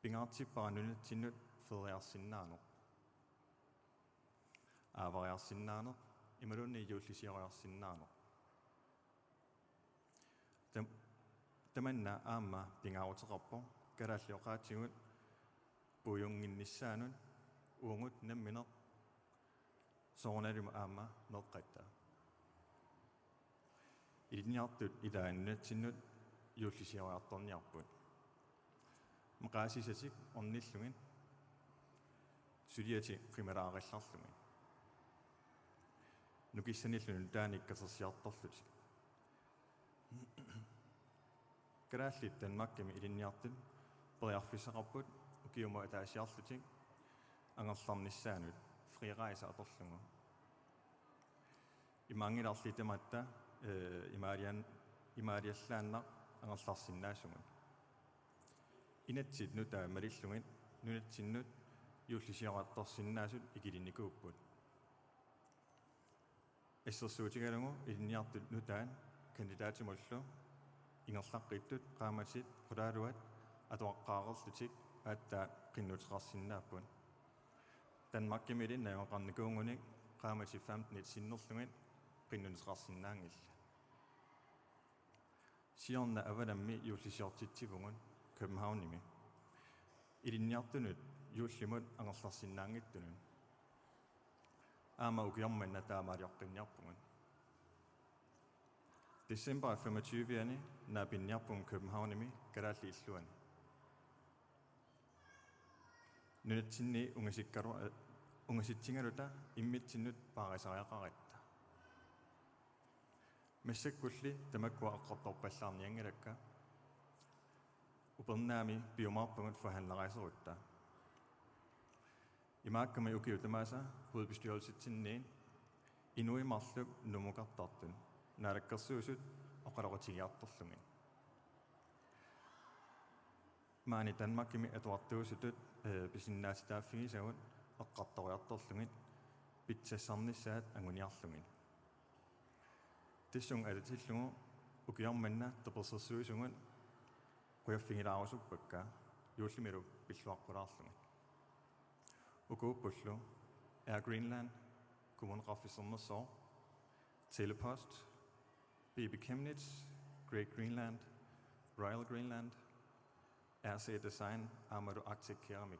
pingaartippara nunatsinnut feriarsinnaaneq, aavariarsinnaaneq imaluunniit juullisioriarsinnaaneq. Tam-, tamanna aamma pingaaruteqarpoq kalaallit oqaatsigut puiunnginnissaannut uagut nammineq soorunalimi aamma meeqqatta. Ilinniartut ilaat nunatsinnut juullisioriartorniarput. Maqaasisatik ornillugit suliatik qimalaarillarlugit. Nukissanillu nutaanik katersiartorlutik. Kalaallit Danmarkimi ilinniartut periarfissaqarput ukiumut ataasiarlutik angerlarnissaannut frirejse atorlugu. Imaanngilarli tamatta, eh, imaalian-, imaaliallaannaq angerlarsinnaasugut. Inatsit nutaat malillugit nunatsinnut juullisioriartorsinnaasut ikilinnikuupput. Assersuutigalugu ilinniartut nutaat kandidaatimullu ingerlaqqittut qaammatit qulaaluat atuaqqaareerlutik aatsaat qinnuteqarsinnaapput. Danmarkimili najugaqarnikuugunik qaammatit femtenit sinnerlugit qinnuteqarsinnaanngillat. Siorna Avanammi juullisiortitsivugut Københavnimi. Ilinniartunut juullimut angerlarsinnaanngitsunut. Aamma ukioq manna taamaalioqqinniarpugut. December femogtyve-ani naapinniarpugut Københavnimi kalaallit illuanni. Nunatsinni ungasikkalu-, eh, ungasitsigaluta immitsinnut paarisariaqaratta. Massakkulli tamakkua eqqartorpallaarnianngilakka. Upernaami piumaarpagut forhandleriaserutta. Imaakkami ukiut tamaasa hovedbestyrelsitsinniit inuit marluk Nuummukartartut Naalakkersuisut oqaloqatigiartorlugit. Maani Danmarkimi atuartuusutut, eh, pisinnaatitaaffigisagut eqqartoriartorlugit pitsassarnissaat anguniarlugit. Tassunga atatillugu ukioq manna tapersersuisugut qujaffigilaarusuppakka juullimilu pilluaqqulaarlugit. Ukuuppullu Air Greenland, Kommuneqarfik Sermersooq, Tele-Post, B B Chemnitz, Great Greenland, Royal Greenland, R C Design aammalu Arctic Ceramic.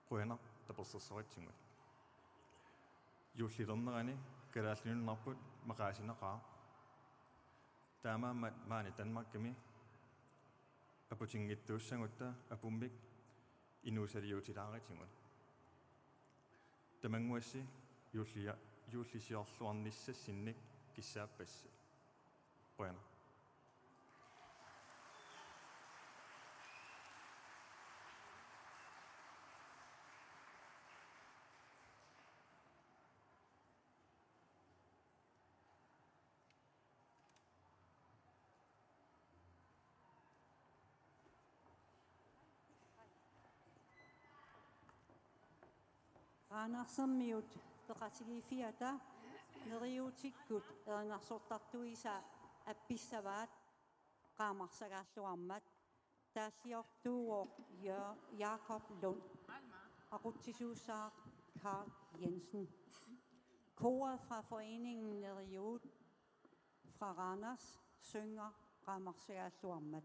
Qujanaq tapersersoratsigut. Juullilernerani Kalaallit Nunaannarput maqaasinaqaaq. Taamaammat maani Danmarkimi aputinngitsuussagutta apummik inuusaliutilaaritigut. Tamannguassi juullia-, juullisiorluarnissassinnik kissaappassi. Qujanaq. Randersermiut peqatigiiffiata neriuutikkut erinarsortartuisa appissavaat qaamarsagaalluarmat. Taalliortuuvoq Ja-, Jakob Lund. Aqutsisuussaaq Karl Jensen. Koret fra foreningen Neriuut fra Randers synger qaamarsagaalluarmat.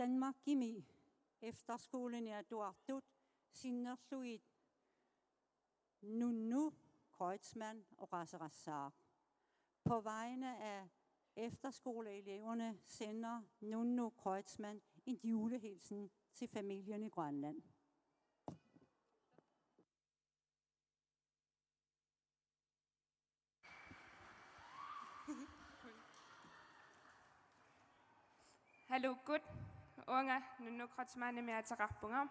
Danmarkimi efterskoleni atuartut sinnerlugit Nunnu Kreutzmann oqaaseqassaaq. På vegne af efterskoleeleverne sender Nunnu Kreutzmann en julehilsen til familien i Grønland. Haluukkut, uanga Nunnu Kreutzmannimik ateqarpunga.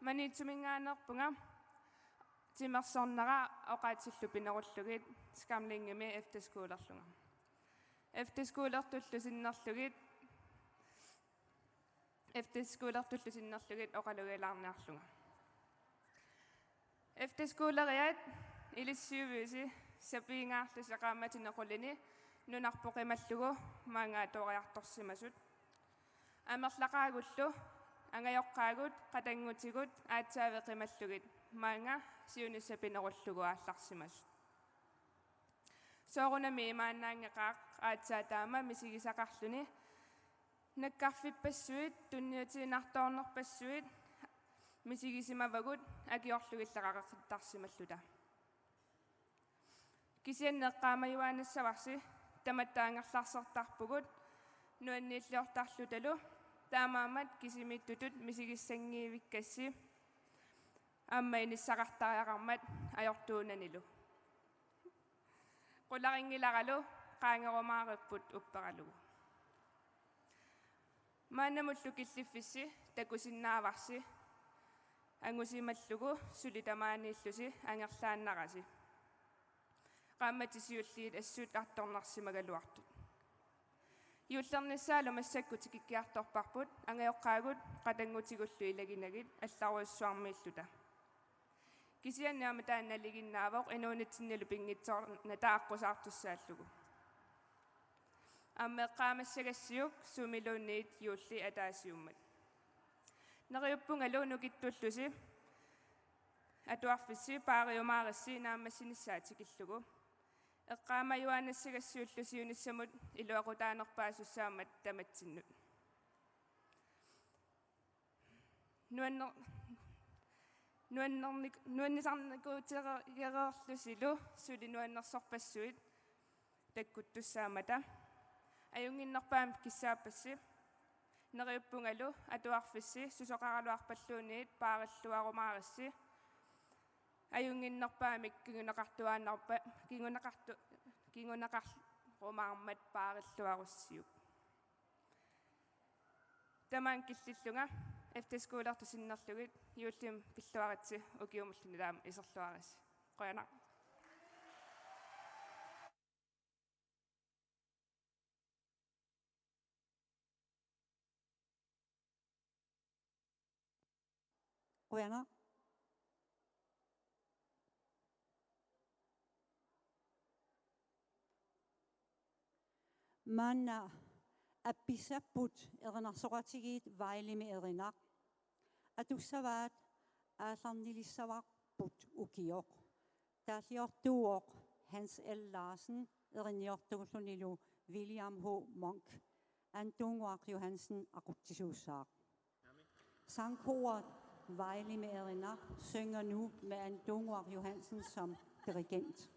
Maniitsuminngaanneerpunga. Timersornera oqaatsillu pinerullugit Skamlingimi efterskolerlunga. Efterskolertullu sinnerlugit, efterskolertullu sinnerlugit oqalugilaarniarlunga. Efterskoleriat ilissiuviusi sapiingaarlusi qaammatini qulini Nunarput qimallugu maanga atuariartorsimasut. Amerlaqaagullu angajoqqaagut qatanngutigut aatsaat qimallugit maanga siunissaq pinerullugu aallarsimasut. Soorunami imaannaanngeqaaq aatsaat taama misigisaqarluni. Nakkarfippassuit, tunniutiinnartoornerpassuit misigisimavagut akiorlugillu qaqeqqittarsimalluta. Kisianni eqqaamajuaannassavassi, tamatta angerlarsertarpugut nuanniilliortarlutalu, taamaammat kisimiittutut misigissanngivikkassi aamma inissaqartariaqarmat ajortuunanilu. Qularinngilaaralu qaangerumaaripput upperalugu. Maannamullu killiffissi takusinnaavarsi angusimallugu suli tamaaniillusi angerlaannarasi. Qaammatit siulliit assut artornarsimagaluartut. Juullernissaalu massakkut tikikkiartorparput angajoqqaagut qatanngutigullu ilaginagit allarujussuarmiilluta. Kisianni aamma taanna nalinginnaavoq inuunitsinnilu pinngitsoornata aqqusaartussaallugu. Aamma eqqaamassagassiuk sumiluunniit juulli ataasiummat. Neriuppungalu nukittullusi atuarfissi paariumaarissi naammassinissaa tikillugu. Eqqaamajuaannassagassiullu siunissamut iluaqutaanerpaasussaammat tamatsinnut. Nuanner-, nuannernik-, nuannisarnikuutereerlusilu suli nuannersorpassuit takkuttussaammata. Ajunnginnerpaamik kissaappassi. Neriuppungalu atuarfissi susoqaraluarpalluunniit paarilluarumaarissi. Ajunnginnerpaamik kinguneqartuaannarpa-, kinguneqartu-, kinguneqarumaarmat paarilluarussiuk. Tamaanga killillunga efterskolertut sinnerlugit juullimi pilluaritsi ukiumulluni taama iserluarisi. Qujanaq. Qujanaq. Maanna appissapput erinarsoqatigiit Vejlemi Erinaq. Atussavaat aallarnilissavarput ukioq. Taalliortuuvoq Hans L. Larsen erinniortuullunilu William H. Munch. Andunnguaq Johansen aqutsisuussaaq. Sangkoret Vejlemi Erinaq synger nu med Andunnguaq Johansen som dirigent.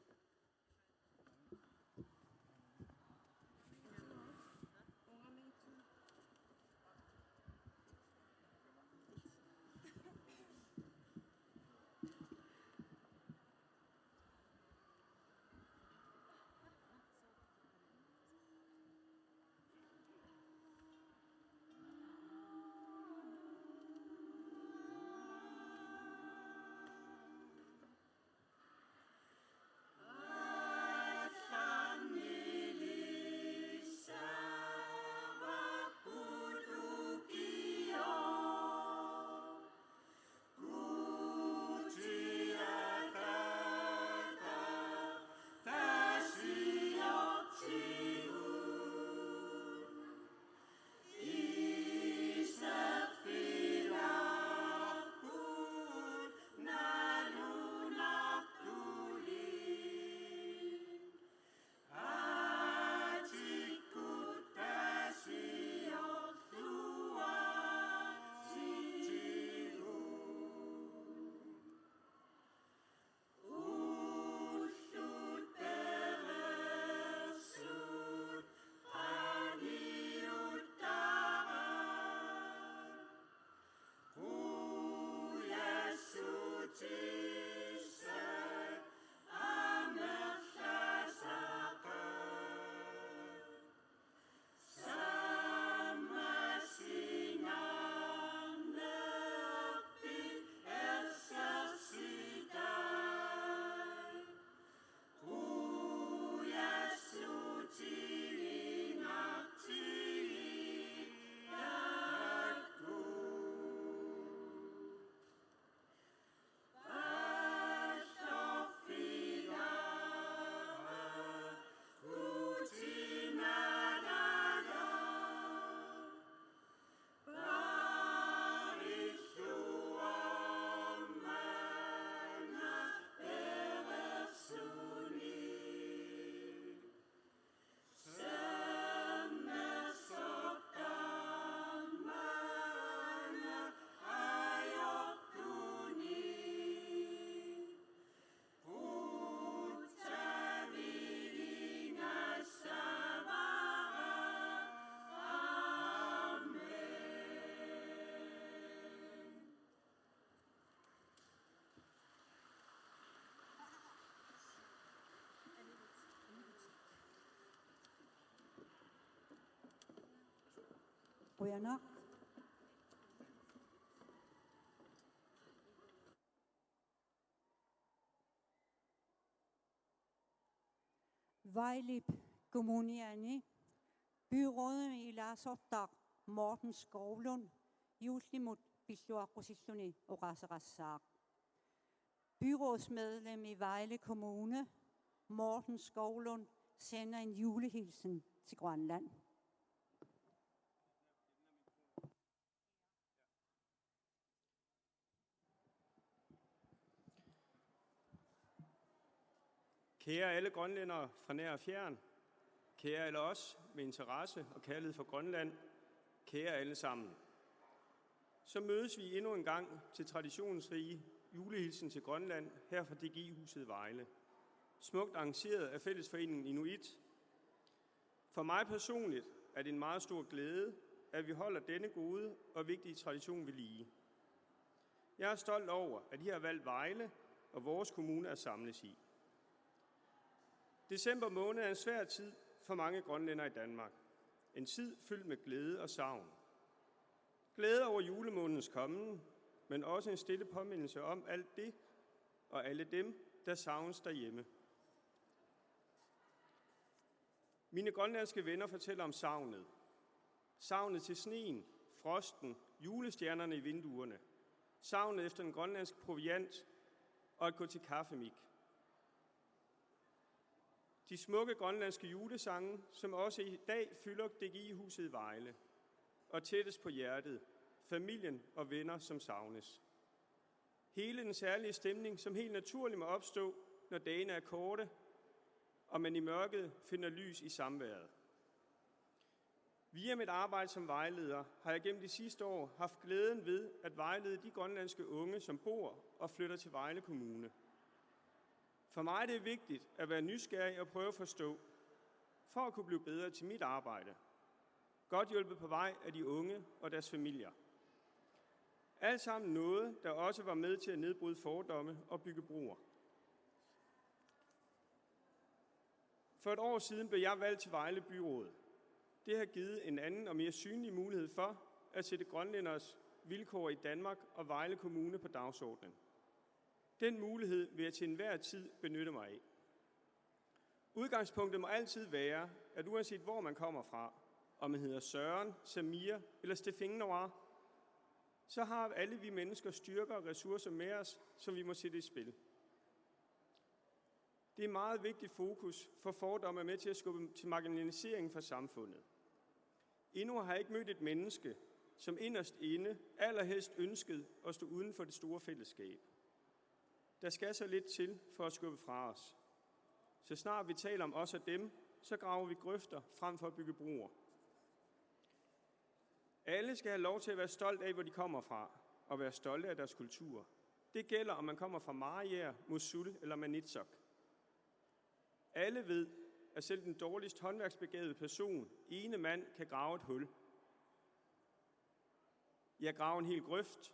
Qujanaq. Vejlep Kommuniani byrådimi ilaasortaq Morten Skovlund juullimut pilluaqqusilluni oqaaseqassaaq. Byrådsmedlem i Vejle Kommune, Morten Skovlund, sender en julehilsen til Grønland. Kære alle grønlændere fra nær og fjern. Kære alle os med interesse og kærlighed for Grønland. Kære alle sammen. Så mødes vi endnu en gang til traditionsrige julehilsen til Grønland her fra D G-huset i Vejle. Smukt arrangeret af Fællesforeningen Inuit. For mig personligt er det en meget stor glæde, at vi holder denne gode og vigtige tradition ved lige. Jeg er stolt over, at I har valgt Vejle og vores kommune at samles i. December måned er en svær tid for mange grønlændere i Danmark. En tid fyldt med glæde og savn. Glæde over julemånedens kommen, men også en stille påmindelse om alt det og alle dem, der savnes derhjemme. Mine grønlandske venner fortæller om savnet. Savnet til sneen, frosten, julestjernerne i vinduerne. Savnet efter den grønlandske proviant og at gå til kaffemik. De smukke grønlandske julesange, som også i dag fylder D G-huset i Vejle. Og tættest på hjertet, familien og venner, som savnes. Hele den særlige stemning, som helt naturligt må opstå, når dagene er korte, og man i mørket finder lys i samværet. Via mit arbejde som vejleder har jeg gennem de sidste år haft glæden ved at vejlede de grønlandske unge, som bor og flytter til Vejle Kommune. For mig er det vigtigt at være nysgerrig og prøve at forstå, for at kunne blive bedre til mit arbejde. Godt hjulpet på vej af de unge og deres familier. Alt sammen noget, der også var med til at nedbryde fordomme og bygge broer. For et år siden blev jeg valgt til Vejle Byråd. Det har givet en anden og mere synlig mulighed for at sætte grønlænderes vilkår i Danmark og Vejle Kommune på dagsordenen. Den mulighed vil jeg til enhver tid benytte mig af. Udgangspunktet må altid være, at uanset hvor man kommer fra, om man hedder Søren, Samir eller Stefan Noir, så har alle vi mennesker styrker og ressourcer med os, som vi må sætte i spil. Det er meget vigtigt fokus, for fordomme er med til at skubbe til marginalisering fra samfundet. Endnu har jeg ikke mødt et menneske, som inderst inde allerhelst ønskede at stå uden for det store fællesskab. Der skal så lidt til for at skubbe fra os. Så snart vi taler om os og dem, så graver vi grøfter frem for at bygge broer. Alle skal have lov til at være stolt af, hvor de kommer fra, og være stolte af deres kultur. Det gælder, om man kommer fra Mariager, Mosul eller Maniitsoq. Alle ved, at selv den dårligst håndværksbegavede person ene mand kan grave et hul. Jeg graver en hel grøft.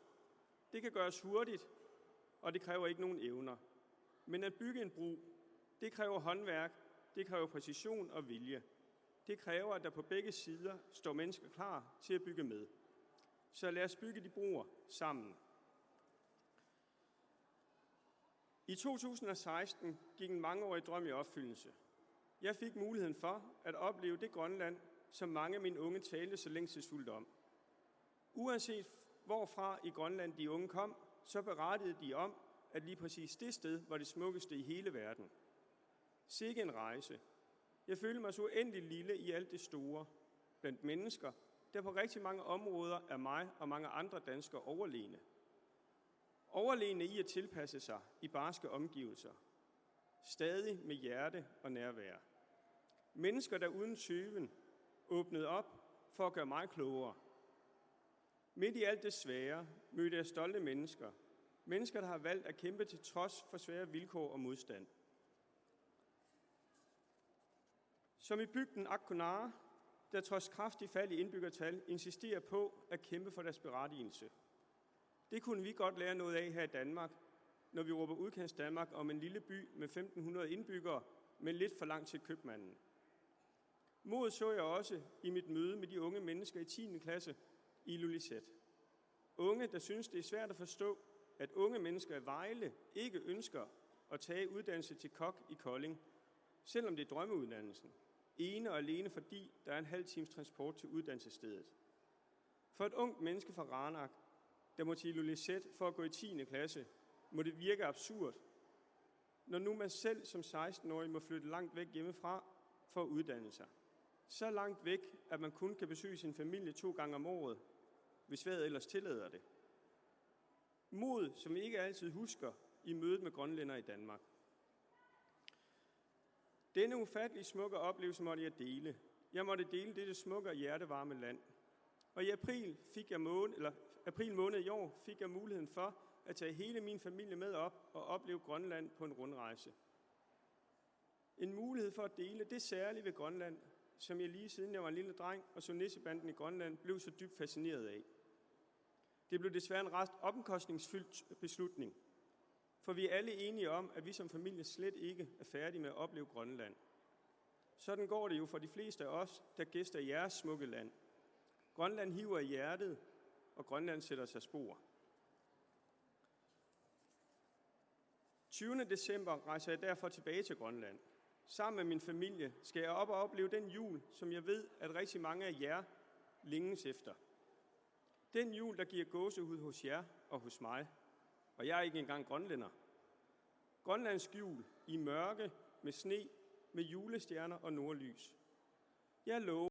Det kan gøres hurtigt, og det kræver ikke nogen evner. Men at bygge en bro, det kræver håndværk, det kræver præcision og vilje. Det kræver, at der på begge sider står mennesker klar til at bygge med. Så lad os bygge de broer sammen. I to tusind og seksten gik en mangeårig drøm i opfyldelse. Jeg fik muligheden for at opleve det Grønland, som mange af mine unge talte så længselsfuldt om. Uanset hvorfra i Grønland de unge kom, så berettede de om, at lige præcis det sted var det smukkeste i hele verden. Sikke en rejse. Jeg følte mig så uendelig lille i alt det store, blandt mennesker, der på rigtig mange områder er mig og mange andre danskere overlegne. Overlegne i at tilpasse sig i barske omgivelser. Stadig med hjerte og nærvær. Mennesker, der uden tøven åbnede op for at gøre mig klogere. Midt i alt det svære mødte jeg stolte mennesker. Mennesker, der har valgt at kæmpe til trods for svære vilkår og modstand. Som i bygden Akkunara, der trods kraftig fald i indbyggertal insisterer på at kæmpe for deres berettigelse. Det kunne vi godt lære noget af her i Danmark, når vi råber Udkants Danmark om en lille by med femten hundrede indbyggere, men lidt for langt til købmanden. Mod så jeg også i mit møde med de unge mennesker i tiende klasse i Ilulissat. Unge, der synes, det er svært at forstå, at unge mennesker i Vejle ikke ønsker at tage uddannelse til kok i Kolding, selvom det er drømmeuddannelsen, ene og alene fordi der er en halv times transport til uddannelsesstedet. For et ungt menneske fra Qaanaaq, der må til Ilulissat for at gå i tiende klasse, må det virke absurd, når nu man selv som seksten-årig må flytte langt væk hjemmefra for at uddanne sig. Så langt væk, at man kun kan besøge sin familie to gange om året, hvis vejret ellers tillader det. Mod, som vi ikke altid husker i mødet med grønlændere i Danmark. Denne ufattelig smukke oplevelse måtte jeg dele. Jeg måtte dele dette smukke og hjertevarme land. Og i april, fik jeg måned, eller april måned i år fik jeg muligheden for at tage hele min familie med op og opleve Grønland på en rundrejse. En mulighed for at dele det særlige ved Grønland, som jeg lige siden jeg var en lille dreng og så Nissebanden i Grønland blev så dybt fascineret af. Det blev desværre en ret omkostningsfyldt beslutning, for vi er alle enige om, at vi som familie slet ikke er færdige med at opleve Grønland. Sådan går det jo for de fleste af os, der gæster jeres smukke land. Grønland hiver i hjertet, og Grønland sætter sig spor. Tyvende december rejser jeg derfor tilbage til Grønland. Sammen med min familie skal jeg op og opleve den jul, som jeg ved, at rigtig mange af jer længes efter. Den jul, der giver gåsehud hos jer og hos mig. Og jeg er ikke engang grønlænder. Grønlands jul i mørke, med sne, med julestjerner og nordlys. Jeg lover,